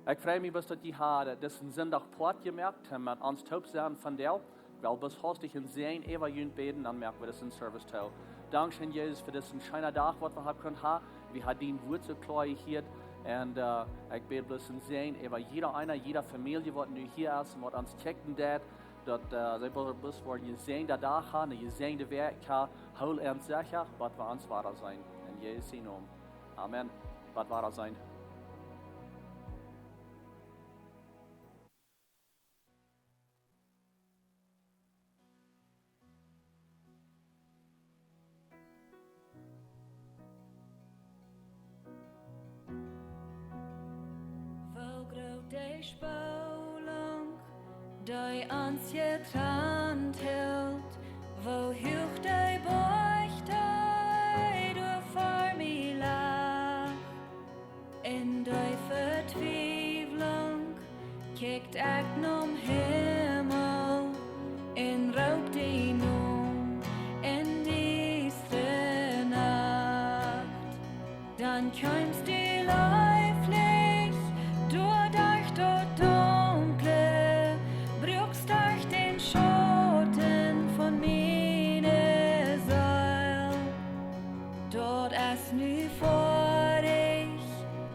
Ekj frei mie bloos, daut jie haben disen Sindach Poat jemoakt un met ons toop sent vondoag. Ekj well bloos haustich een Säajen äwa junt bäden, dan moak wie disen Service too. Dankscheen, Jesus, fa disen scheenen Dach, waut wie haben kunt haben. Wie haben dien Wuat soo kloa jehieet. Un, äh, ekj bäd bloos een Säajen äwa jieda eena, jiede Famielje, waut nu hia es un waut ons kjikjen deit, daut, äh, see bloos, bloos woaren een jesäajenden Dach haben, eene jesäajende Wäakj haben, hool an secha, bat wie ons wada seenen. En Jesus sien Nomen. Amen. Bat wie wada seenen. Woo groot de Spolunk, dee ons jetrant hilt, woo huach de Boajch, dee doa ver mie lach. En de Vetwiewlunk kjikj ekj nom Himmel un roop die no en diestre Nacht. Dan kjeemst du leeflich doaderch daut Dunkle, bruakst derch dän Schauten von miene Seel. Daut es nu foadich,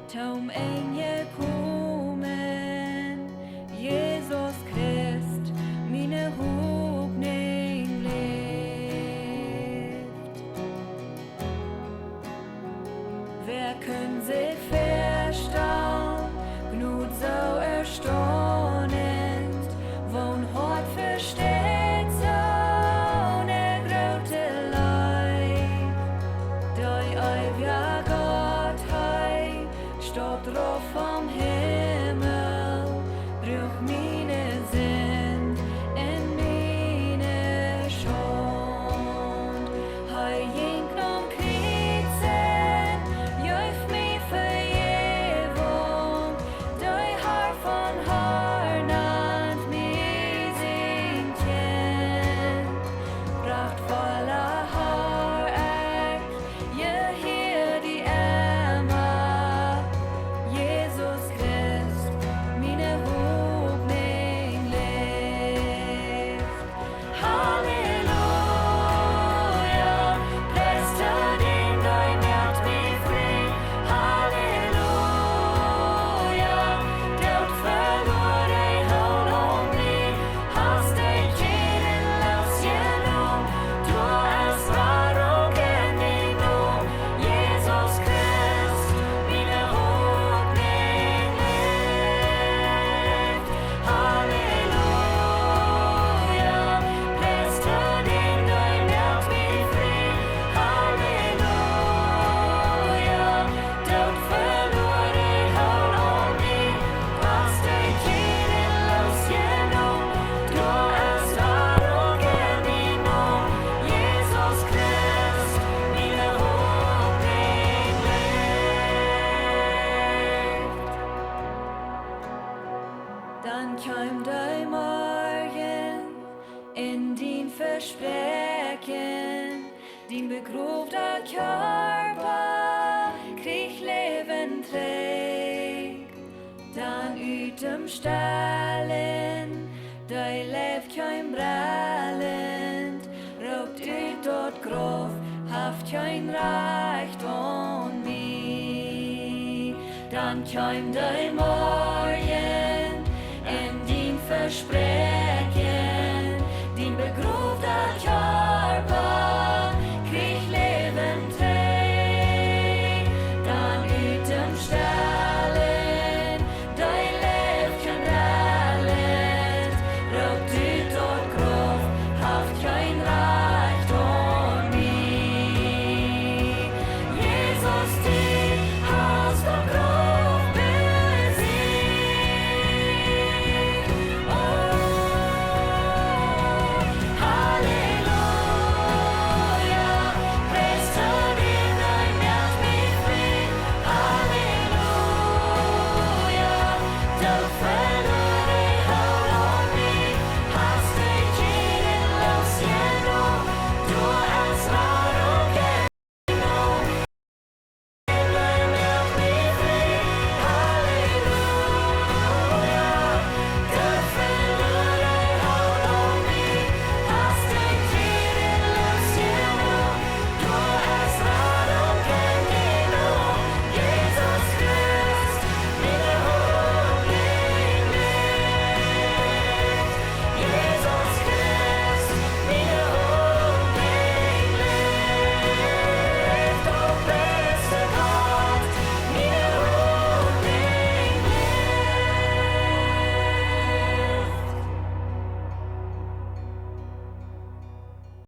toom Enj jekomen, Jesus Christ, miene Hopninj läft. Wäa kunn sikj ver Kind, dien begrowda Kjarpa kjricht Läwen trigj. Dan ut däm Stellen, dee Leew kjeem brellent, roopt ut daut Grauf: Haft kjeen Rajcht aun mie. Dan kjeem de Morjen un dien Vespräakjen: